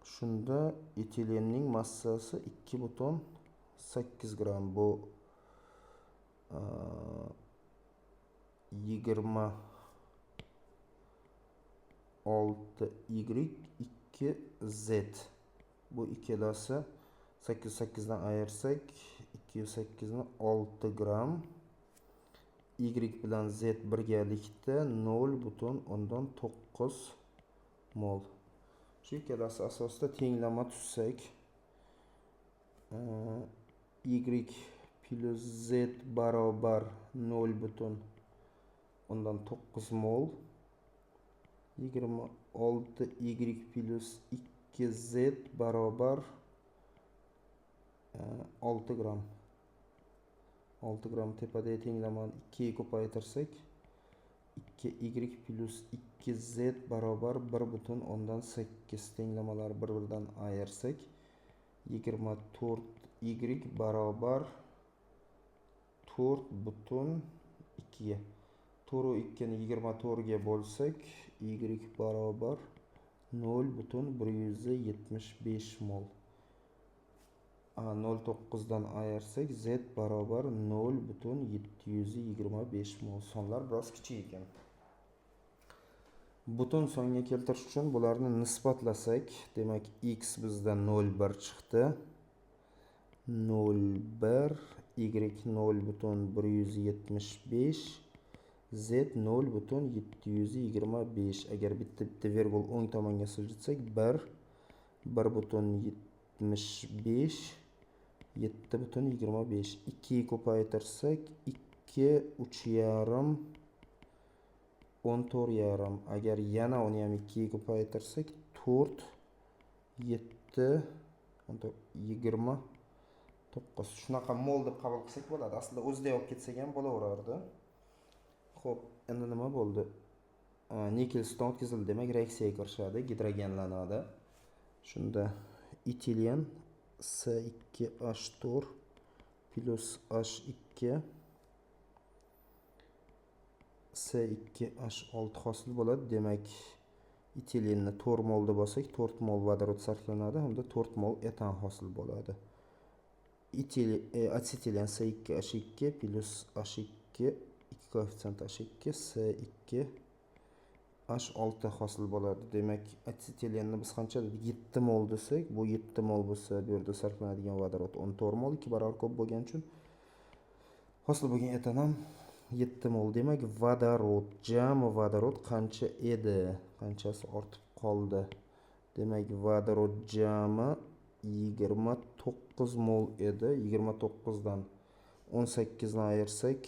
Speaker 1: Shunda etilenning massasi 2,8 gramm. Bu 26 y 2 z. Bu ikkalasi 8 8 dan ayirsak 208 ni 6 gramm. Y bilan z birgalikda 0,9 mol. Shu ikkalasi asosida tenglama tuzsak y plyus z barobar 0,9 mol, 26 y plyus 2 z barobar 6 gramm. 6 gramm tepadagi tenglamani 2 ga ko'paytirsak 2y plyus 2z barobar 1,8. Tenglamalar bir-biridan ayirsak 24y barobar 4,2 ga. 4 u 2 ni 24 ga bo'lsak y barobar 0,175 mol. 0,9 dan ayirsak, Z barobar 0,725 mol. Sonlar biroz kichik ekan. Butun songa keltirish uchun bularni nisbatlasak, demak x bizda 0,1 chiqdi. 0,1, y 0,175, z 0,725. Agar bitta bitta vergul o'ng tomonga siljitsak, 1, 1,75, 7,25. 2 ko'paytirsak, 2, 3,5, 14,5. Agar yana uni ham 2 ko'paytirsak, 4, 7, 14, 29. Shunaqa mol deb qabul qilsak bo'ladi. Aslida o'zida olib ketsak ham bo'laverardi. Xo'p, endi nima bo'ldi? Nikel sutdan o'tkazildi, demak reaksiyaga kirishadi, gidrogenlanadi. Shunda etilen C2H4 plus H2 C2H6 hosil bo'ladi. Demak, etilenni 4 mol deb olsak, 4 mol vodorod sarflanadi hamda 4 mol etan hosil bo'ladi. Atsetilen C2H2 plus H2, 2 koeffitsient H2 C2H6 hosil bo'ladi. Demak, atsetilenni biz qancha dedik? 7 mol desak, bu 7 mol bo'lsa, bu yerda sarflanadigan vodorod 14 mol, 2 barobar ko'p bo'lgani uchun hosil bo'lgan etan ham 7 mol. Demak, vodorod, jami vodorod qancha edi? Qanchasi ortib qoldi? Demak, vodorod jami 29 mol edi. 29 dan 18 ni ayirsak,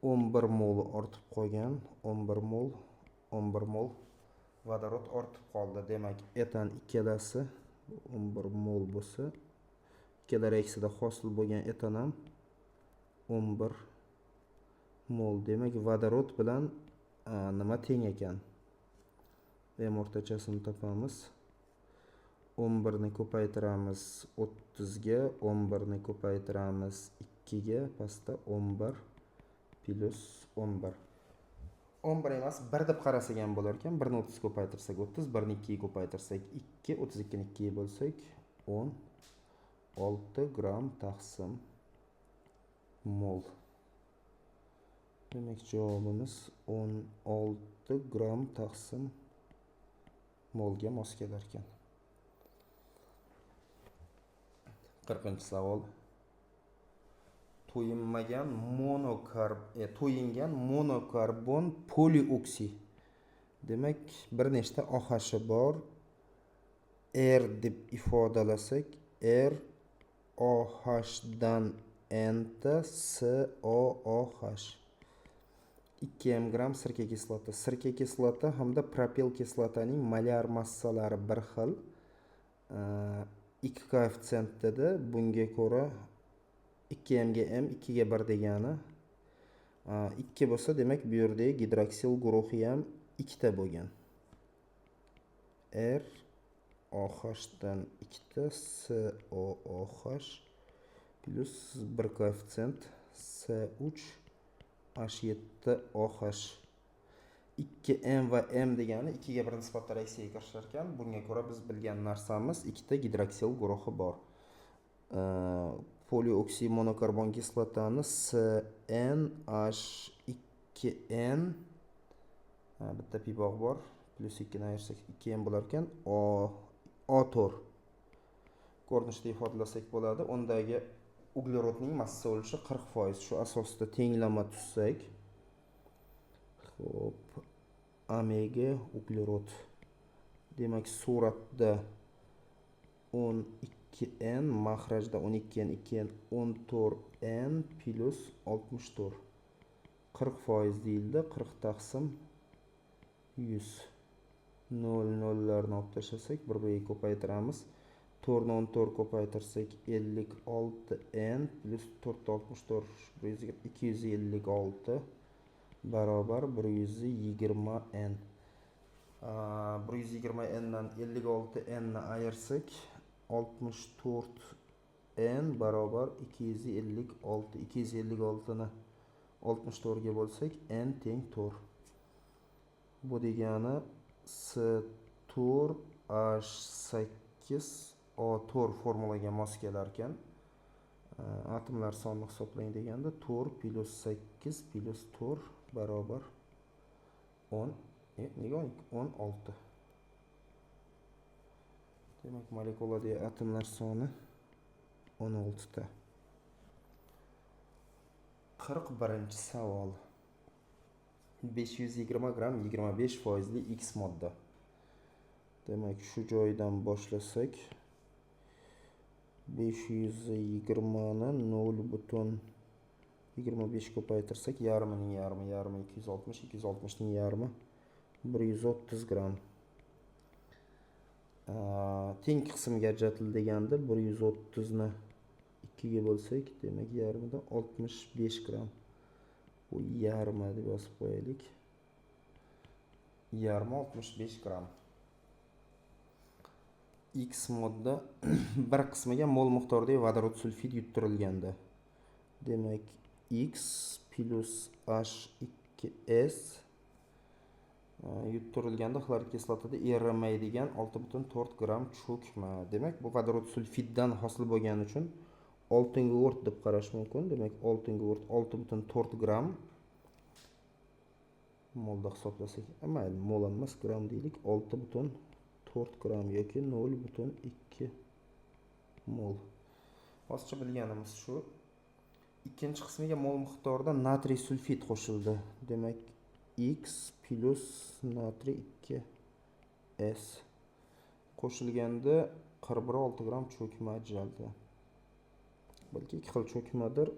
Speaker 1: 11 mol ortib qolgan. 11 mol, 11 mol vodorod ortib qoldi. Demak, etan ikkalasi 11 mol bo'lsa, ikkala reaksiyada hosil bo'lgan etan ham 11 mol. Demak, vodorod bilan nima teng ekan? M o'rtachasini topamiz. 11 ni ko'paytiramiz 30 ga, 11 ni ko'paytiramiz 2 ga, pastda 11 plus 11. 11 emas, 1 deb qarasak ham bo'lar ekan. 1 ni 30 ko'paytirsak 30, 1 ni 2 ga ko'paytirsak 2, 32 ni 2 ga bo'lsak 16 gramm taqsim mol. Demak, javobimiz 16 gramm taqsim molga mos kelar ekan. 40-savol. To'yinmagan to'yingan monokarbon polioksi. Demak, bir nechta OH bor. R deb ifodalasak, R OH dan N T S O O H. 2 m gramm sirka kislota. Sirka kislota hamda propil kislotaning molyar massalari bir xil. 2 koeffitsient dedi. Bunga ko'ra 2 m ga m 2 ga 1 degani. 2 bo'lsa, demak bu yerdagi gidroksil guruhi ham ikkita bo'lgan. R O H dan ikkita S O O H plus 1 koeffitsient S3 H7 O H. 2 M va M degani 2 ga 1 nisbatda reaksiyaga kirishar ekan. Bunga ko'ra biz bilgan narsamiz ikkita gidroksil guruhi bor. Polioksi monokarbon kislotani S N H 2 N, bitta pivoq bor, plus 2 ni ayirsak 2 M bo'lar ekan. O to'rt ko'rinishda ifodalasak bo'ladi. Undagi uglerodning massa ulushi 40%. Shu asosda tenglama tuzsak, xo'p, omega uglerod. Demak, suratda 12 N, mahrajda 12 N, 2 N, 14 N plus 64. 40% deyildi. 40 taqsim 100. 0 nollarni olib tashlasak, bir-biriga ko'paytiramiz. 4 ni 14 ko'paytirsak 56 N plus 4 64, 256 barobar 120 N. 120 N dan 56 N ni ayirsak, 64 N barobar 256. 256 ni 64 ga bo'lsak, N teng 4. Bu degani C4H8O4 formulaga mos kelar ekan. Atomlar sonini hisoblang deganda 4 plyus 8 plyus 4 barobar 10. Nega 12? 16. Demak, molekuladagi atomlar soni 16 ta. 41-savol. 520 gramm 25 foizli X modda. Demak, shu joydan boshlasak 520 ni 0,25 ko'paytirsak, yarmining yarmi, yarmi 260, 260 ning yarmi 130 gramm. Teng qismga ajratildi deganda 130 ni 2 ga bo'lsak, demak yarmida 65 gramm. Bu yarmi deb yozib qo'yaylik. Yarmi 65 gramm. X modda bir qismiga mol miqdoridagi vodorod sulfid yuttirilganda. Demak, X plyus H2S yuttirilganda xlorid kislotada erimaydigan 6,4 gramm cho'kma. Demak, bu vodorod sulfiddan hosil bo'lgani uchun oltingugurt deb qarash mumkin. Demak, oltingugurt 6,4 gramm molda hisoblasak, mayli, mol emas, gramm deylik, 6,4 gramm yoki 0,2 mol. Hozircha bilganimiz shu. Ikkinchi qismiga mol miqdorida natriy sulfid qo'shildi. Demak, X plyus natriy 2S qo'shilganda 41,6 gramm cho'kma ajraldi. Balki ikki xil cho'kmadir.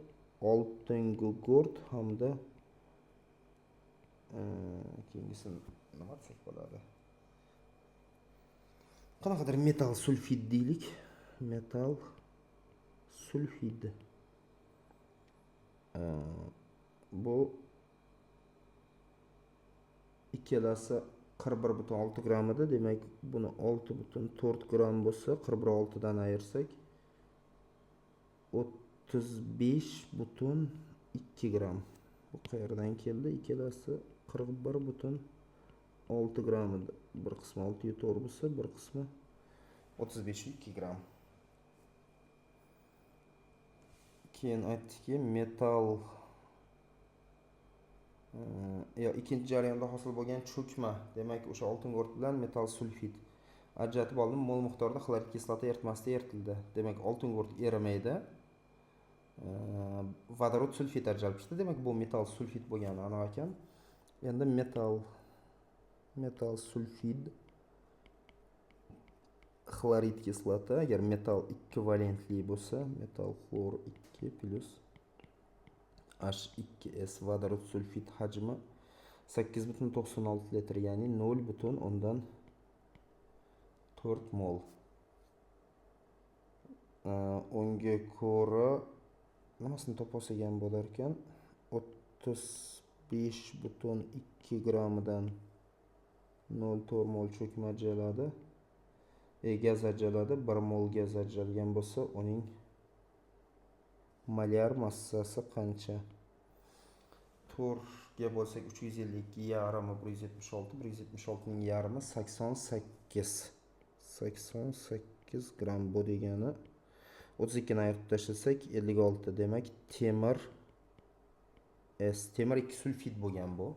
Speaker 1: Oltingugurt hamda keyingisini nima desak bo'ladi? Qanaqadir metal sulfid deylik. Metal sulfid. Bu ikkalasi 41,6 gramm edi. Demak, buni 6,4 gramm bo'lsa, 41,6 dan ayirsak 35,2 gramm. Bu qayerdan keldi? Ikkalasi 41,6 gramm edi. Bir qismi 6,4 bo'lsa, bir qismi 35,2 gramm. Keyin aytdikki, metal yo ikkinchi jarayonda hosil bo'lgan cho'kma, demak, o'sha oltingugurt bilan metal sulfid ajratib olinib, mol miqdorida xlorid kislota eritmasida eritildi. Demak, oltingugurt erimaydi. Vodorod sulfid ajralib chiqdi. Demak, bu metal sulfid bo'lgani aniq ekan. Endi metal sulfid xlorid kislota, agar metal 2 valentli bo'lsa, metal xlor 2 plyus H2S vodorod sulfid hajmi 8,96 litr, ya'ni 0,4 mol. Unga ko'ra nimasini topolsak ham bo'lar ekan? 35,2 grammidan 0,4 mol cho'kma ajraladi. Gaz ajraladi. 1 mol gaz ajralgan bo'lsa, uning molyar massasi qancha? 4 ga bo'lsak 352 yarmi 176, 176 ning yarmi 88. 88 gramm bu degani 32 ni ayirib tashlasak 56. Demak, temir S, temir 2 sulfid bo'lgan bu.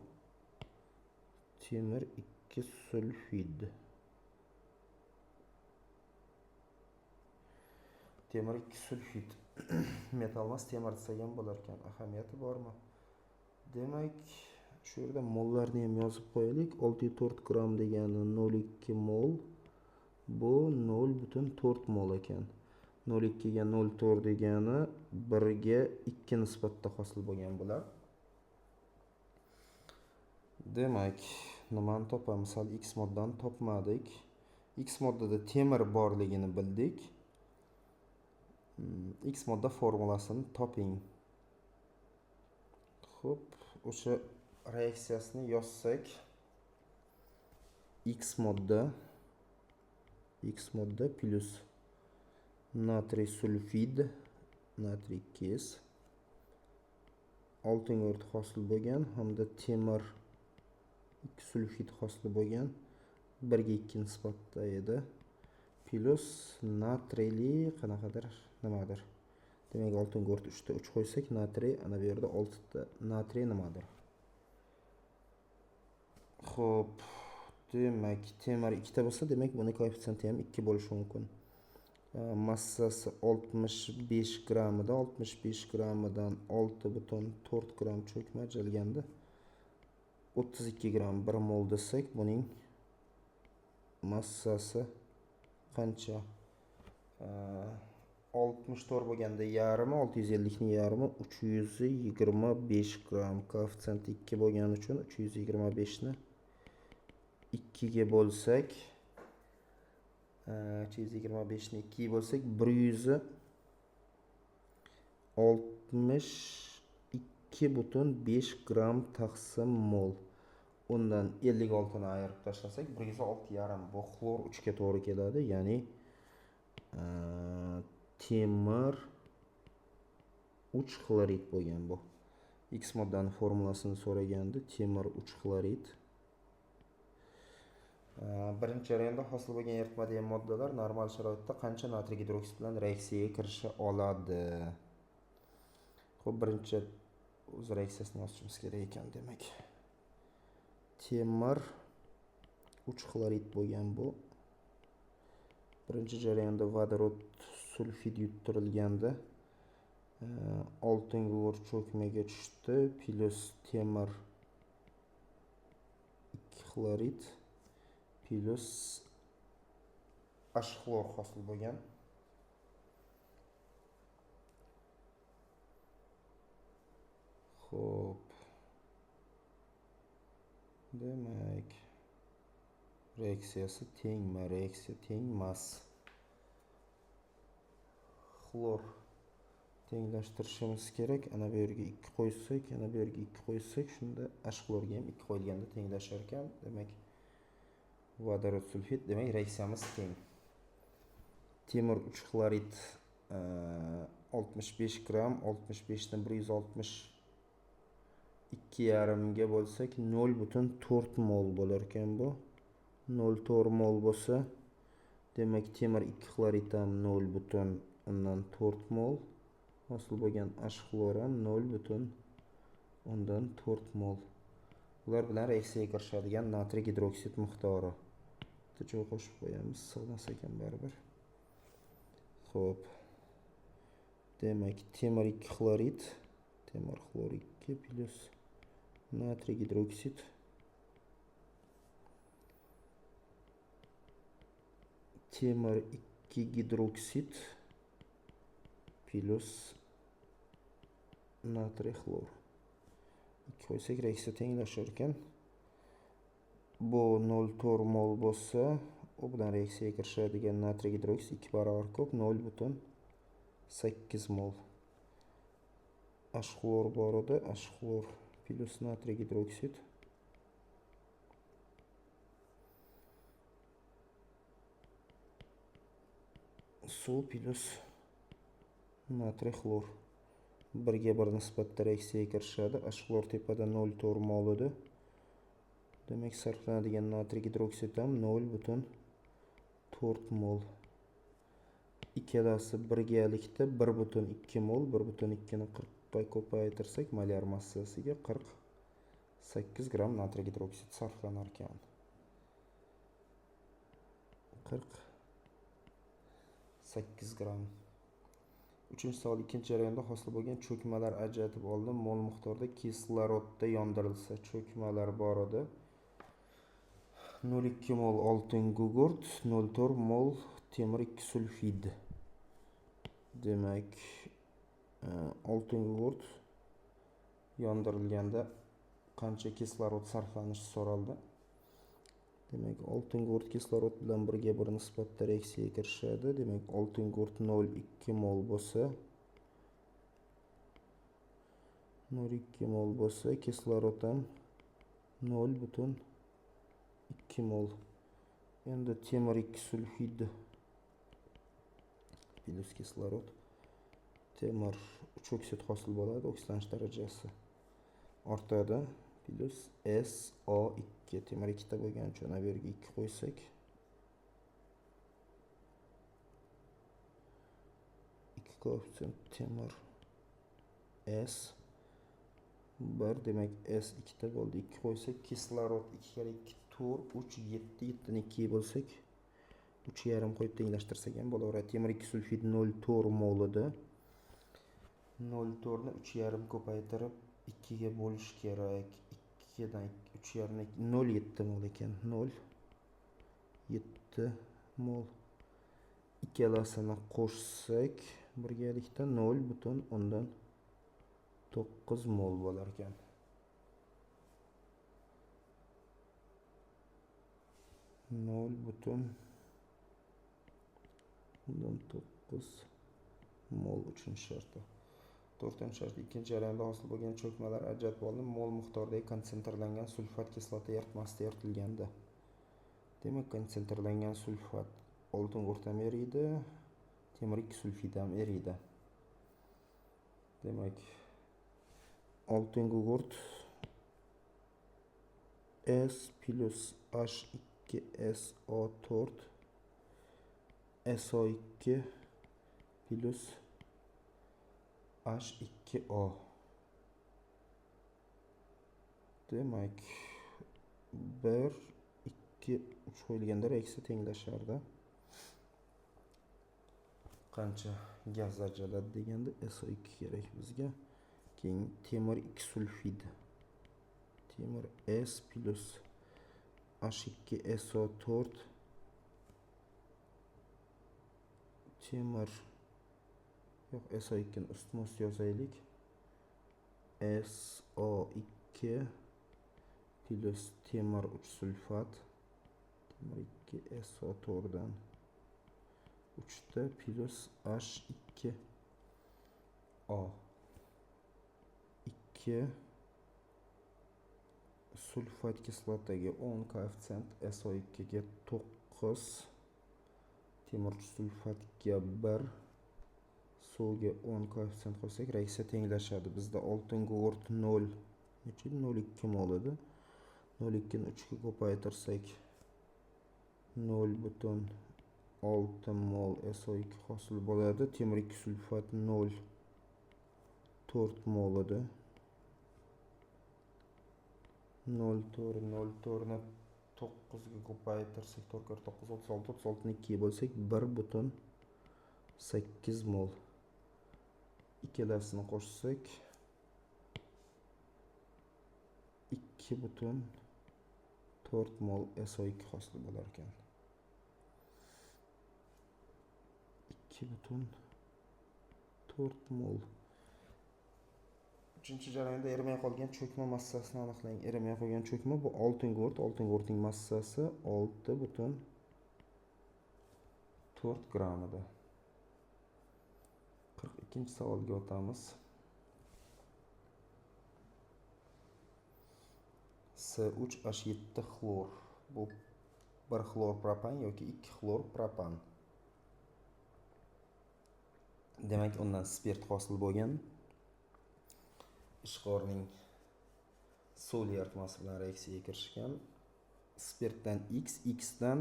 Speaker 1: Temir 2 sulfid. Temir 2 sulfid. Metal emas, temir desak ham bo'lar ekan. Ahamiyati bormi? Demak, shu yerda mollarni ham yozib qo'yaylik. 6,4 gramm degani 0,2 mol. Bu 0,4 mol ekan. 0,2 ga 0,4 degani 1 ga 2 nisbatda hosil bo'lgan bular. Demak, nimani topamiz? Hali X moddani topmadik. X moddada temir borligini bildik. X modda formulasini toping. Xo'p, o'sha reaksiyasini yozsak, X modda plyus natriy sulfid, natriy 2S oltingugurt hosil bo'lgan hamda temir 2 sulfid hosil bo'lgan 1 ga 2 nisbatda edi. Plus natriyli qanaqadir nimadir. Demak, oltin gugurt 3 ta 3 qo'ysak, natriy ana bu yerda 6 ta natriy nimadir. Xo'p, demak, temir 2 ta bo'lsa, demak, buni koeffitsiyenti ham 2 bo'lishi mumkin. Massasi 65 grammida, 65 grammidan 6,4 gramm cho'kma ajralganda 32 gramm 1 mol desak, buning massasi qancha? 64 bo'lganda yarmi, 650 ning yarmi 325 gramm. Koeffitsient 2 bo'lgani uchun 325 ni 2 ga bo'lsak, 325 ni 2 ga bo'lsak, 162,5 gramm taqsim mol. Undan 56 ni ayirib tashlasak, 106,5. Bu xlor 3 ga to'g'ri keladi, ya'ni temir 3 xlorid bo'lgan bu. X moddaning formulasini so'raganda temir 3 xlorid. Birinchi jarayonda hosil bo'lgan eritmadagi moddalar normal sharoitda qancha natriy gidroksid bilan reaksiyaga kirisha oladi? Xo'p, birinchi o'z reaksiyasini yozishimiz kerak ekan, demak. Temir 3 xlorid bo'lgan bu. Birinchi jarayonda vodorod sulfid yuttirilganda oltin gugurt cho'kmaga tushdi, plus temir 2 xlorid plus H-xlor hosil bo'lgan. Xo'p. Demak, reaksiyasi tengmi? Reaksiya tengmas. Xlor tenglashtirishimiz kerak. Ana bu yerga 2 qo'ysak, ana bu yerga 2 qo'ysak, shunda H-xlorga ham 2 qo'yilganda tenglashar ekan. Demak, vodorod sulfid, demak reaksiyamiz teng. Temir 3 xlorid 65 gramm, 65 dan 162,5 ga bo'lsak 0,4 mol bo'lar ekan bu. 0,4 mol bo'lsa, demak temir 2 xlorid ham 0,4 mol, hosil bo'lgan H-xlor ham 0,4 mol. Ular bilan reaksiyaga kirishadigan natriy gidroksid miqdori. Bitta joy qo'shib qo'yamiz, sig'mas ekan baribir. Xo'p. Demak, temir 2 xlorid, temir xlor 2 plus natriy gidroksid temir 2 gidroksid plus natriy xlor. 2 qo'ysak reaksiya tenglashar ekan. Bu 0,4 mol bo'lsa, u bilan reaksiyaga kirishadigan natriy gidroksid 2 barobar ko'p, 0,8 mol. H-xlor bor edi, H-xlor plus natriy gidroksid suv plus natriy xlor 1 ga 1 nisbatda reaksiyaga kirishadi. H-xlor tepada 0,4 mol edi. Demak, sarflanadigan natriy gidroksid ham 0,4 mol. Ikkalasi birgalikda 1,2 mol, 1,2 ni 40 ga ko'paytirsak, molyar massasiga 48 gramm natriy gidroksid sarflanar ekan. 48 gramm. Uchinchi savol, ikkinchi jarayonda hosil bo'lgan cho'kmalar ajratib olinib, mol miqdorida kislorodda yondirilsa, cho'kmalar bor edi. 0,2 mol oltin gugurt, 0,4 mol temir 2 sulfid. Demak, oltin gugurt yondirilganda qancha kislorod sarflanishi so'raldi. Demak, oltin gugurt kislorod bilan 1 ga 1 nisbatda reaksiyaga kirishadi. Demak, oltin gugurt 0,2 mol bo'lsa, 0,2 mol bo'lsa, kislorod ham 0,2 mol. Endi temir 2 sulfid plus kislorod, temir 3 oksid hosil bo'ladi, oksidlanish darajasi ortadi, plus SO2. 2, temir ikkita bo'lgani uchun bu yerga 2 qo'ysak, 2 koeffitsient temir S 1, demak S ikkita bo'ldi, 2 qo'ysak, kislorod 2 kere 2 4, 3 7, 7 ni 2 bo'lsak 3,5 qo'yib tenglashtirsak ham bo'laveradi. Temir 2 sulfid 0,4 mol edi. 0,4 ni 3,5 ko'paytirib 2 ga bo'lish kerak. 2 dan 3,5 0,7 mol ekan. 0,7 mol. Ikkalasini qo'shsak birgalikda 0,9 mol bo'lar ekan. 0,9 mol uchinchi sharti. To'rtinchi shart, ikkinchi jarayonda hosil bo'lgan cho'kmalar ajratib olinib, mol miqdoridagi konsentrlangan sulfat kislota eritmasida eritilganda. Demak, konsentrlangan sulfat oltin o'rtam eriydi, temir 2 sulfid ham eriydi. Demak, oltin gugurt S plus H2SO4 SO2 plus H2O. Demak, 1, 2, 3 qo'yilganda reaksiya tenglashardi. Qancha gaz ajraladi deganda SO2 kerak bizga. Keyin temir 2 sulfid. Temir S plus H2SO4 temir, yo'q, SO2 ni ustma-ust yozaylik. SO2 plus temir 3 sulfat, temir 2 SO4 dan 3 ta plus H2O 2 sulfat kislotaga 10 koeffitsient, SO2 ga 9, temir 3 sulfatga 1, suvga 10 koeffitsient qo'ysak reaksiya tenglashadi. Bizda oltin gugurt 0 necha 0,2 mol edi. 0,2 ni 3 ga ko'paytirsak 0,6 mol SO2 hosil bo'ladi. Temir 2 sulfat 0,4 mol edi. 0,4 0,4 ni 9 ga ko'paytirsak 4 kar 9 36, 36 ni 2 bo'lsak 1,8 mol. Ikkalasini qo'shsak 2,4 mol SO2 hosil bo'lar ekan. 2,4 mol. Uchinchi jarayonda erimay qolgan cho'kma massasini aniqlang. Erimay qolgan cho'kma bu oltin gugurt. Oltin gugurtning massasi 6,4 gramm edi. 42-savolga o'tamiz. C3H7 xlor. Bu 1 xlor propan yoki 2 xlor propan. Demak, undan spirt hosil bo'lgan. Ishqorning sol eritmasi bilan reaksiyaga kirishgan. Spirtdan X, X dan,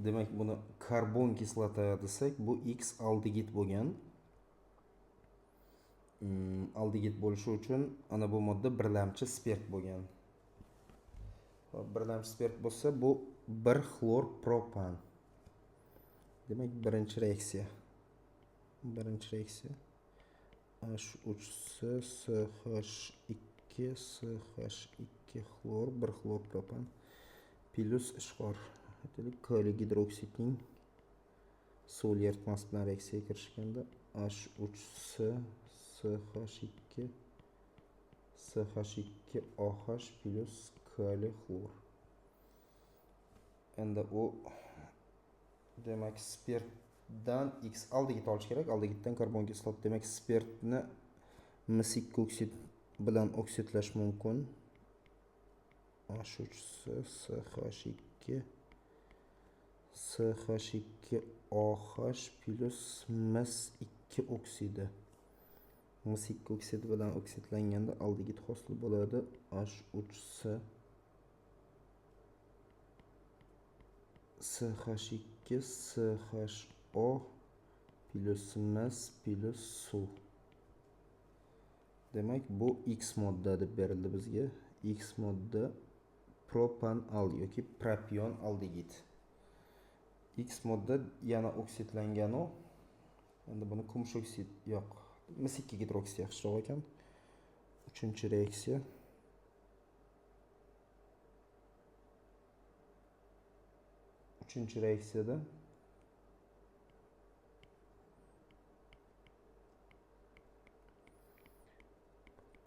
Speaker 1: demak, buni karbon kislota desak, bu X aldegid bo'lgan. Aldegid bo'lishi uchun ana bu modda birlamchi spirt bo'lgan. Xo'p, birlamchi spirt bo'lsa, bu 1 xlor propan. Demak, birinchi reaksiya. Birinchi reaksiya H3C CH2 CH2 xlor 1 xlor propan plus ishqor. Aytaylik, kaliy gidroksidning sol eritmasi bilan reaksiyaga kirishganda H3C CH2 CH2 OH plus kaliy xlor. Endi u, demak, spirtdan X aldegid olish kerak. Aldegiddan karbon kislota. Demak, spirtni mis ikki oksid bilan oksidlash mumkin. H3C CH2 CH2 OH plus mis 2 oksidi. Mis 2 oksid bilan oksidlanganda aldegid hosil bo'ladi. H3S CH2 CHO plyus mis plyus suv. Demak, bu X modda deb berildi bizga. X modda propan al yoki propion aldegid. X modda yana oksidlangan u. Endi buni kumush oksid yo'q. Mis 2 gidroksid yaxshiroq ekan. Uchinchi reaksiya. Uchinchi reaksiyada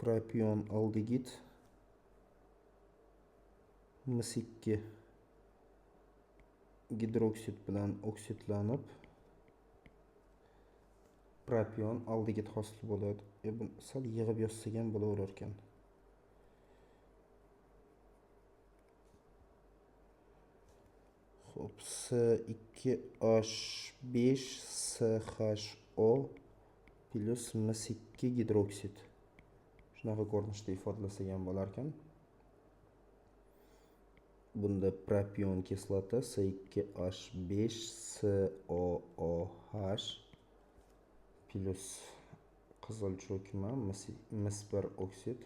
Speaker 1: propion aldegid mis 2 gidroksid bilan oksidlanib propion aldegid hosil bo'ladi. Buni sal yig'ib yozsak ham bo'laverar ekan. Xo'p, C2H5 CHO plyus mis 2 gidroksid. Shunaqa ko'rinishda ifodalasak ham bo'lar ekan. Bunda propion kislota C2H5 COOH plyus qizil cho'kma mis 1 oksid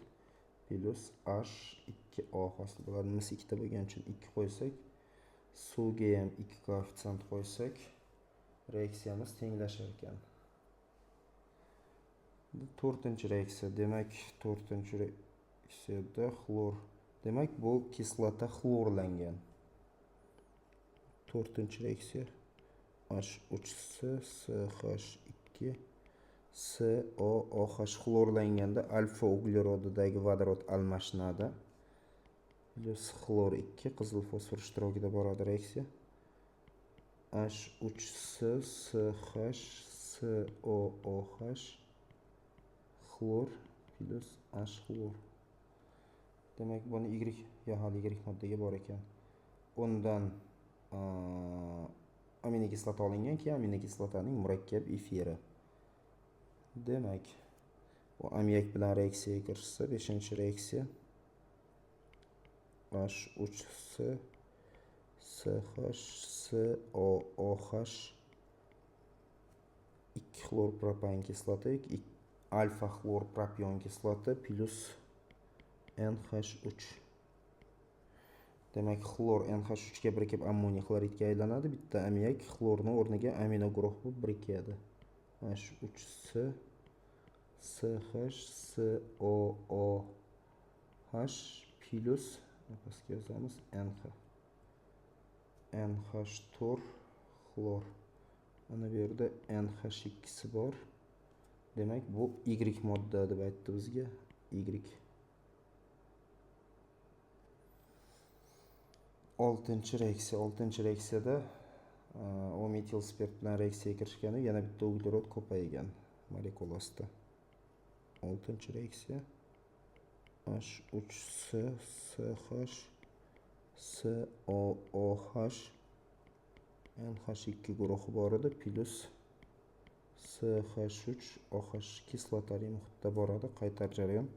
Speaker 1: plyus H2O hosil bo'ladi. Mis 2 ta bo'lgani uchun 2 qo'ysak, suvga ham 2 koeffitsient qo'ysak, reaksiyamiz tenglashar ekan. To'rtinchi reaksiya, demak, to'rtinchi reaksiyada xlor. Demak, bu kislota xlorlangan. To'rtinchi reaksiya H3C CH2 COOH xlorlanganda alfa uglerodidagi vodorod almashinadi. Plyus xlor 2 qizil fosfor ishtirokida boradi reaksiya. H3C CH COOH xlor plyus H xlor. Demak, buni Y yo hali Y moddaga bor ekan. Undan aminokislota olingan, keyin aminokislotaning murakkab efiri. Demak, u ammiak bilan reaksiyaga kirishsa, 5-reaksiya H3C CH COOH 2 xlorpropan kislota yoki alfa xlorpropion kislota plyus NH3. Demak, xlor NH3 ga birikib ammoniy xloridga aylanadi. Bitta ammiak xlorni o'rniga amino guruh bo'lib birikadi. H3C CH COOH plyus pastga yozamiz NH. NH4 xlor. Ana bu yerda NH2 bor. Demak, bu Y modda deb aytdi bizga. Y. Oltinchi reaksiya. Oltinchi reaksiyada o metil spirt bilan reaksiyaga kirishgani yana bitta uglerod ko'paygan molekulasida. Oltinchi reaksiya H3C CH COOH NH2 guruhi bor edi, plyus CH3 OH kislotali muhitda boradi. Qaytar jarayon.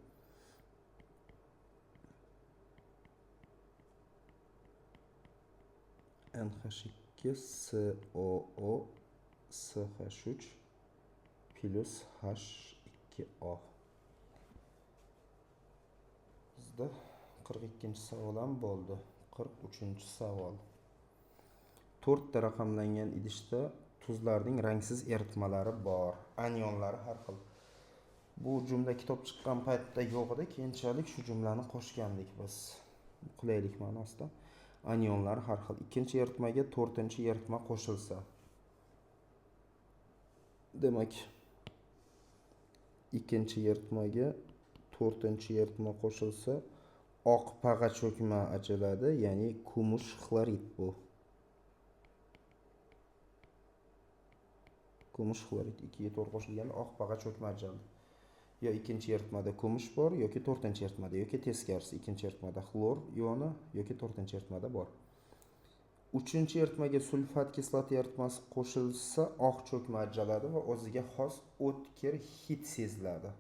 Speaker 1: NH2 COO CH3 plyus H2O. Bizda 42-savol ham bo'ldi. 43-savol. 4 ta raqamlangan idishda tuzlarning rangsiz eritmalari bor, anionlari har xil. Bu jumla kitob chiqqan paytda yo'q edi, keyinchalik shu jumlani qo'shgandik biz. Qulaylik ma'nosida. Anionlar har xil. Ikkinchi eritmaga to'rtinchi eritma qo'shilsa. Demak, ikkinchi eritmaga to'rtinchi eritma qo'shilsa, oq pag'a cho'kma ajraladi, ya'ni kumush xlorid bu. Kumush xlorid 2 ga 4 qo'shilganda oq pag'a cho'kma ajraldi. Yo ikkinchi eritmada kumush bor yoki to'rtinchi eritmada, yoki teskarisi, ikkinchi eritmada xlor ioni yoki to'rtinchi eritmada bor. Uchinchi eritmaga sulfat kislota eritmasi qo'shilsa, oq cho'kma ajraladi va o'ziga xos o'tkir hid seziladi.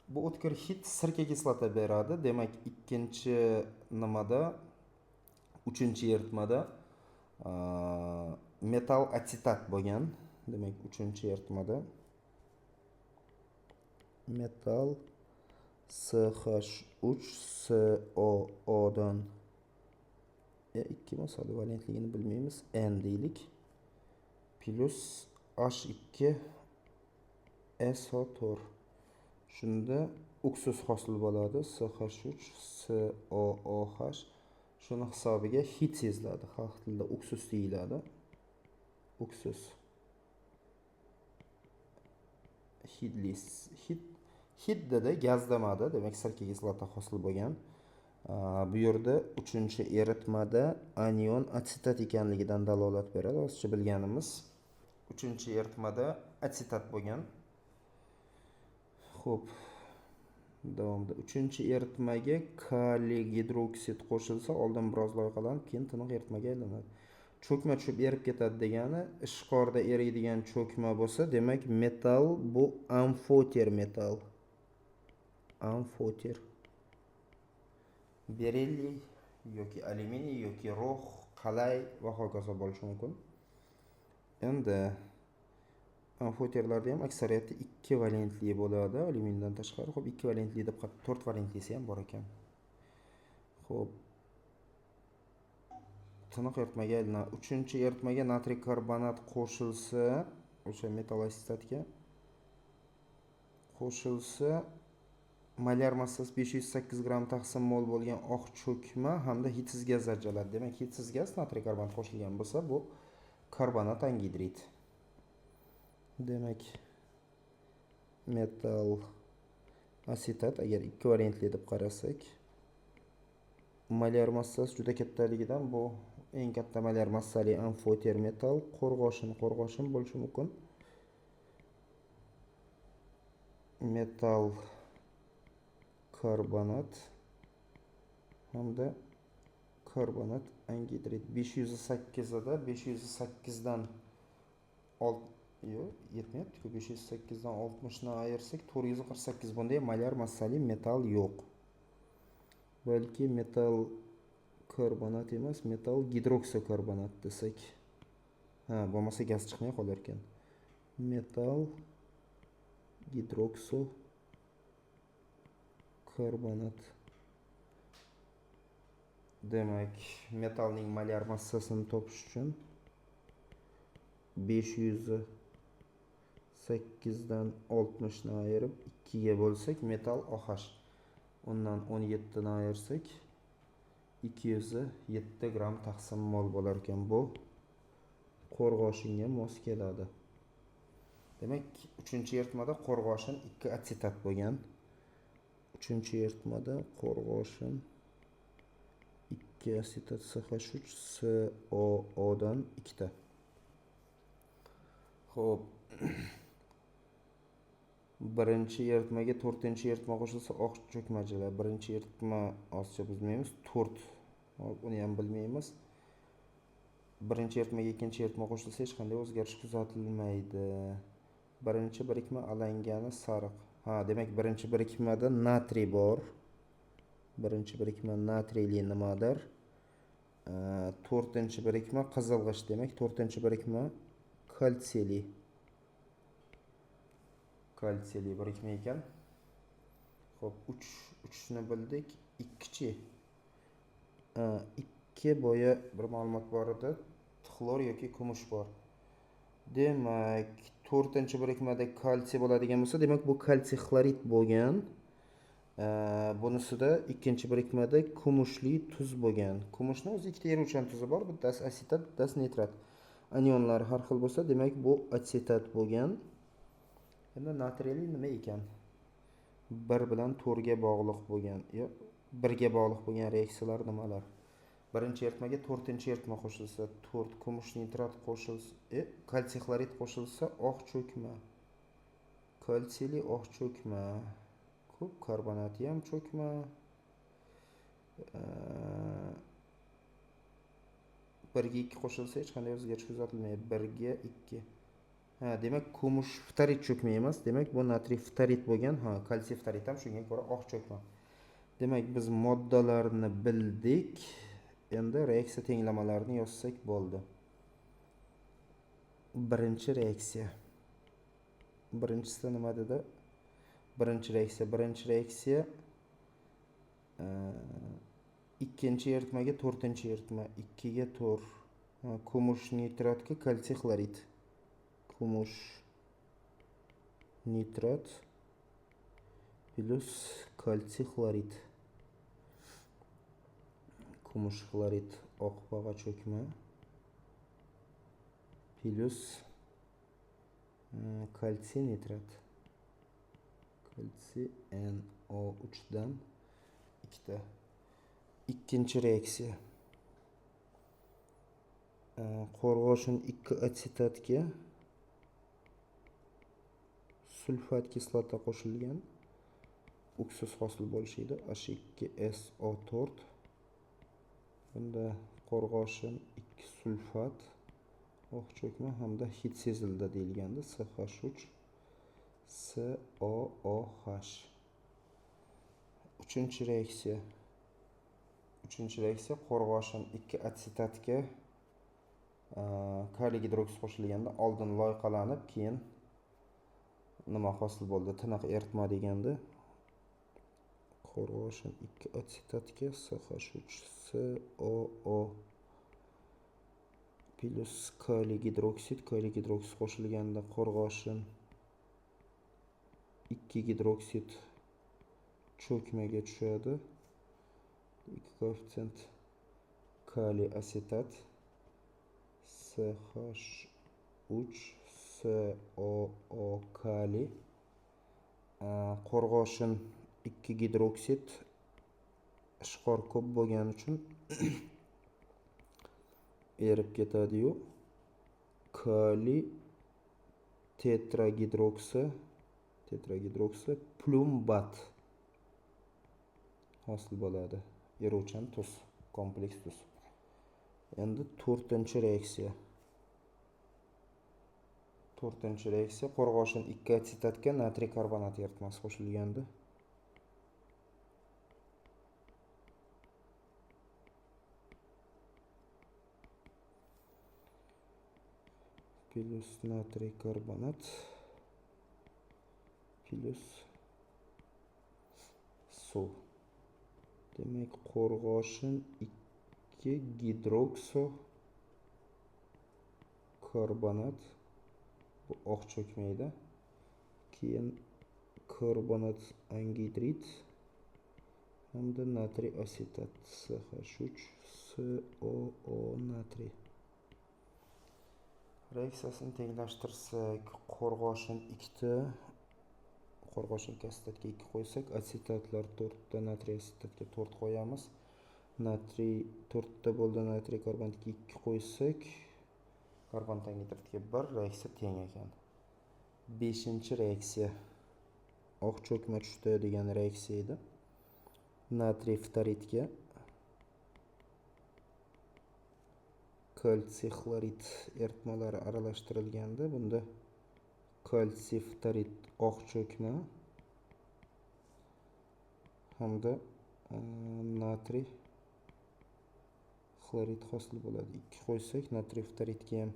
Speaker 1: Bu o'tkir hid sirka kislota beradi. Demak, ikkinchi nimada, uchinchi eritmada metall asetat bo'lgan. Demak, uchinchi eritmada metall CH3COO dan 2 masala valentligini bilmaymiz. N deylik. Plus H2SO4. Shunda uksus hosil bo'ladi. CH3COOH. Shuni hisobiga hid seziladi. Xalq tilida uksus deyiladi. Uksus. Hidli hid. Hid dedi, gaz demadi. Demak, sirka kislota hosil bo'lgan. Bu yerda uchinchi eritmada anion asetat ekanligidan dalolat beradi. Hozircha bilganimiz uchinchi eritmada asetat bo'lgan. Xo'p, davomida uchinchi eritmaga kaliy gidroksid qo'shilsa, oldin biroz loyqalanib, keyin tiniq eritmaga aylanadi. Cho'kma tushib erib ketadi degani, ishqorda eriydigan cho'kma bo'lsa, demak metall bu amfoter metall. Amfoter. Berylliy yoki alyuminiy yoki rux, qalay va hokazo bo'lishi mumkin. Endi amfoterlarda ham aksariyati 2 valentli bo'ladi, alyuminiydan tashqari. Xo'p, 2 valentli deb 4 valentlisi ham bor ekan. Xo'p, tiniq eritmaga aylanadi. Uchinchi eritmaga natriy karbonat qo'shilsa, o'sha metall asetatga qo'shilsa, molyar massasi 508 gramm taqsim mol bo'lgan oq cho'kma hamda hidsiz gaz ajraladi. Demak, hidsiz gaz natriy karbonat qo'shilgan bo'lsa, bu karbonat angidrid. Demak, metall asetat agar 2 valentli deb qarasak, molyar massasi juda kattaligidan bu eng katta molyar massali amfoter metall, qo'rg'oshin bo'lishi mumkin. Metall karbonat hamda karbonat angidrid 508da 508 dan yo'q, yetmayapti-ku. 508 dan 60 ni ayirsak 448. Bunday molyar massali metall yo'q. Balki metall karbonat emas, metall gidroksokarbonat desak. Ha, bo'lmasa gaz chiqmay qolar ekan. Metall gidroksokarbonat. Demak, metallning molyar massasini topish uchun 508 dan 60 ni ayirib 2 ga bo'lsak, metall OH. Undan 17 ni ayirsak 207 gramm taqsim mol bo'lar ekan. Bu qo'rg'oshinga mos keladi. Demak, uchinchi eritmada qo'rg'oshin 2 asetat bo'lgan. Uchinchi eritmada qo'rg'oshin 2 asetat CH3COO dan 2 ta. Xo'p. Birinchi eritmaga to'rtinchi eritma qo'shilsa oq cho'kma ajraladi. Birinchi eritma hozircha bilmaymiz, 4. Hop, uni ham bilmaymiz. Birinchi eritmaga ikkinchi eritma qo'shilsa hech qanday o'zgarish kuzatilmaydi. Birinchi birikma alangani sariq. Ha, demak, birinchi birikmada natriy bor. Birinchi birikma natriyli nimadir? To'rtinchi birikma qizilg'ish, demak, to'rtinchi birikma kalsiyli. Kalsiyli birikma ekan. Xo'p, 3 ni bildik. 2-chi. 2 boya bir ma'lumot bor edi. Xlor yoki kumush bor. Demak, to'rtinchi birikmada kalsiy bo'ladigan bo'lsa, demak bu kalsiy xlorid bo'lgan. Bunisida ikkinchi birikmada kumushli tuz bo'lgan. Kumushni o'zi ikkita eruvchan tuzi bor, bittasi asetat, bittasi nitrat. Anionlari har xil bo'lsa, demak bu asetat bo'lgan. Endi natriyli nima ekan? 1 bilan 4 ga bog'liq bo'lgan, yo'q, 1 ga bog'liq bo'lgan reaksiyalar nimalar? Birinchi eritmaga to'rtinchi eritma qo'shilsa, 4 kumush nitrat qo'shilsa, kalsiy xlorid qo'shilsa, oq cho'kma. Kalsiyli oq cho'kma. Ko'p karbonati ham cho'kma. 1 ga 2 qo'shilsa hech qanday o'zgarish kuzatilmaydi. 1 ga 2. Ha, demak, kumush ftorid cho'kma emas, demak, bu natriy ftorid bo'lgan. Ha, kalsiy ftorid ham shunga ko'ra oq cho'kma. Demak, biz moddalarni bildik. Endi reaksiya tenglamalarini yozsak bo'ldi. Birinchi reaksiya. Birinchisida nima dedi? Birinchi reaksiya, ikkinchi eritmaga to'rtinchi eritma, 2 ga 4. Kumush nitratga kalsiy xlorid. Kumush nitrat plyus kalsiy xlorid. Kumush xlorid oq pog'a cho'kma plyus kalsiy nitrat. Kalsiy NO3 dan ikkita. Ikkinchi reaksiya. Qo'rg'oshin 2 atsetatga sulfat kislota qo'shilgan, uksus hosil bo'lishi edi. H2SO4. Bunda qo'rg'oshin 2 sulfat oq cho'kma hamda hid sezildi deyilganda CH3 COOH. Uchinchi reaksiya. Uchinchi reaksiya qo'rg'oshin 2 atsetatga kaliy gidroksid qo'shilganda oldin loyqalanib, keyin nima hosil bo'ldi? Tiniq eritma deganda qo'rg'oshin 2 atsetatga CH3 COO plyus kaliy gidroksid, kaliy gidroksid qo'shilganda qo'rg'oshin 2 gidroksid cho'kmaga tushadi. 2 koeffitsient kaliy asetat CH3 COO kaliy, qo'rg'oshin 2 gidroksid ishqor ko'p bo'lgani uchun erib ketadi-yu, kaliy tetragidroksi plumbat hosil bo'ladi. Eruvchan tuz, kompleks tuz. Endi to'rtinchi reaksiya. To'rtinchi reaksiya qo'rg'oshin 2 atsetatga natriy karbonat eritmasi qo'shilganda plyus natriy karbonat plyus suv. Demak, qo'rg'oshin 2 gidrokso karbonat, bu oq cho'kma edi. Keyin karbonat angidrid hamda natriy asetat CH3 COO natriy. Reaksiyasini tenglashtirsak, qo'rg'oshin 2ta, qo'rg'oshin 2 asetatga 2 qo'ysak, asetatlar 4 ta, natriy asetatga 4 qo'yamiz. Natriy 4 ta bo'ldi, natriy karbonatga 2 qo'ysak, karbonat angidridga 1, reaksiya teng ekan. 5-reaksiya. Oq cho'kma tushdi degan reaksiya edi. Natriy ftoridga kalsiy xlorid eritmalari aralashtirilganda bunda kalsiy ftorid oq cho'kma hamda natriy xlorid hosil bo'ladi. 2 qo'ysak, natriy ftoridga ham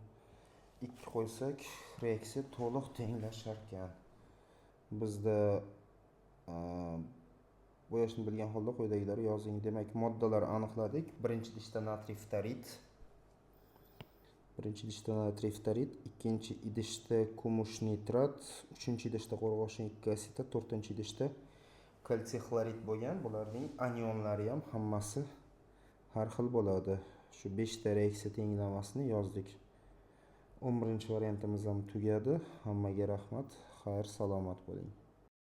Speaker 1: 2 qo'ysak, reaksiya to'liq tenglashar ekan. Bizda bo'yashni bilgan holda quyidagilarni yozing. Demak, moddalar aniqladik. Birinchi idishda natriy ftorid, birinchi idishda natriy ftorid, ikkinchi idishda kumush nitrat, uchinchi idishda qo'rg'oshin 2 asetat, to'rtinchi idishda kalsiy xlorid bo'lgan. Bularning anionlari ham hammasi har xil bo'ladi. Shu 5 ta reaksiya tenglamasini yozdik. 11-variantimiz ham tugadi. Hammaga rahmat. Xayr, salomat bo'ling.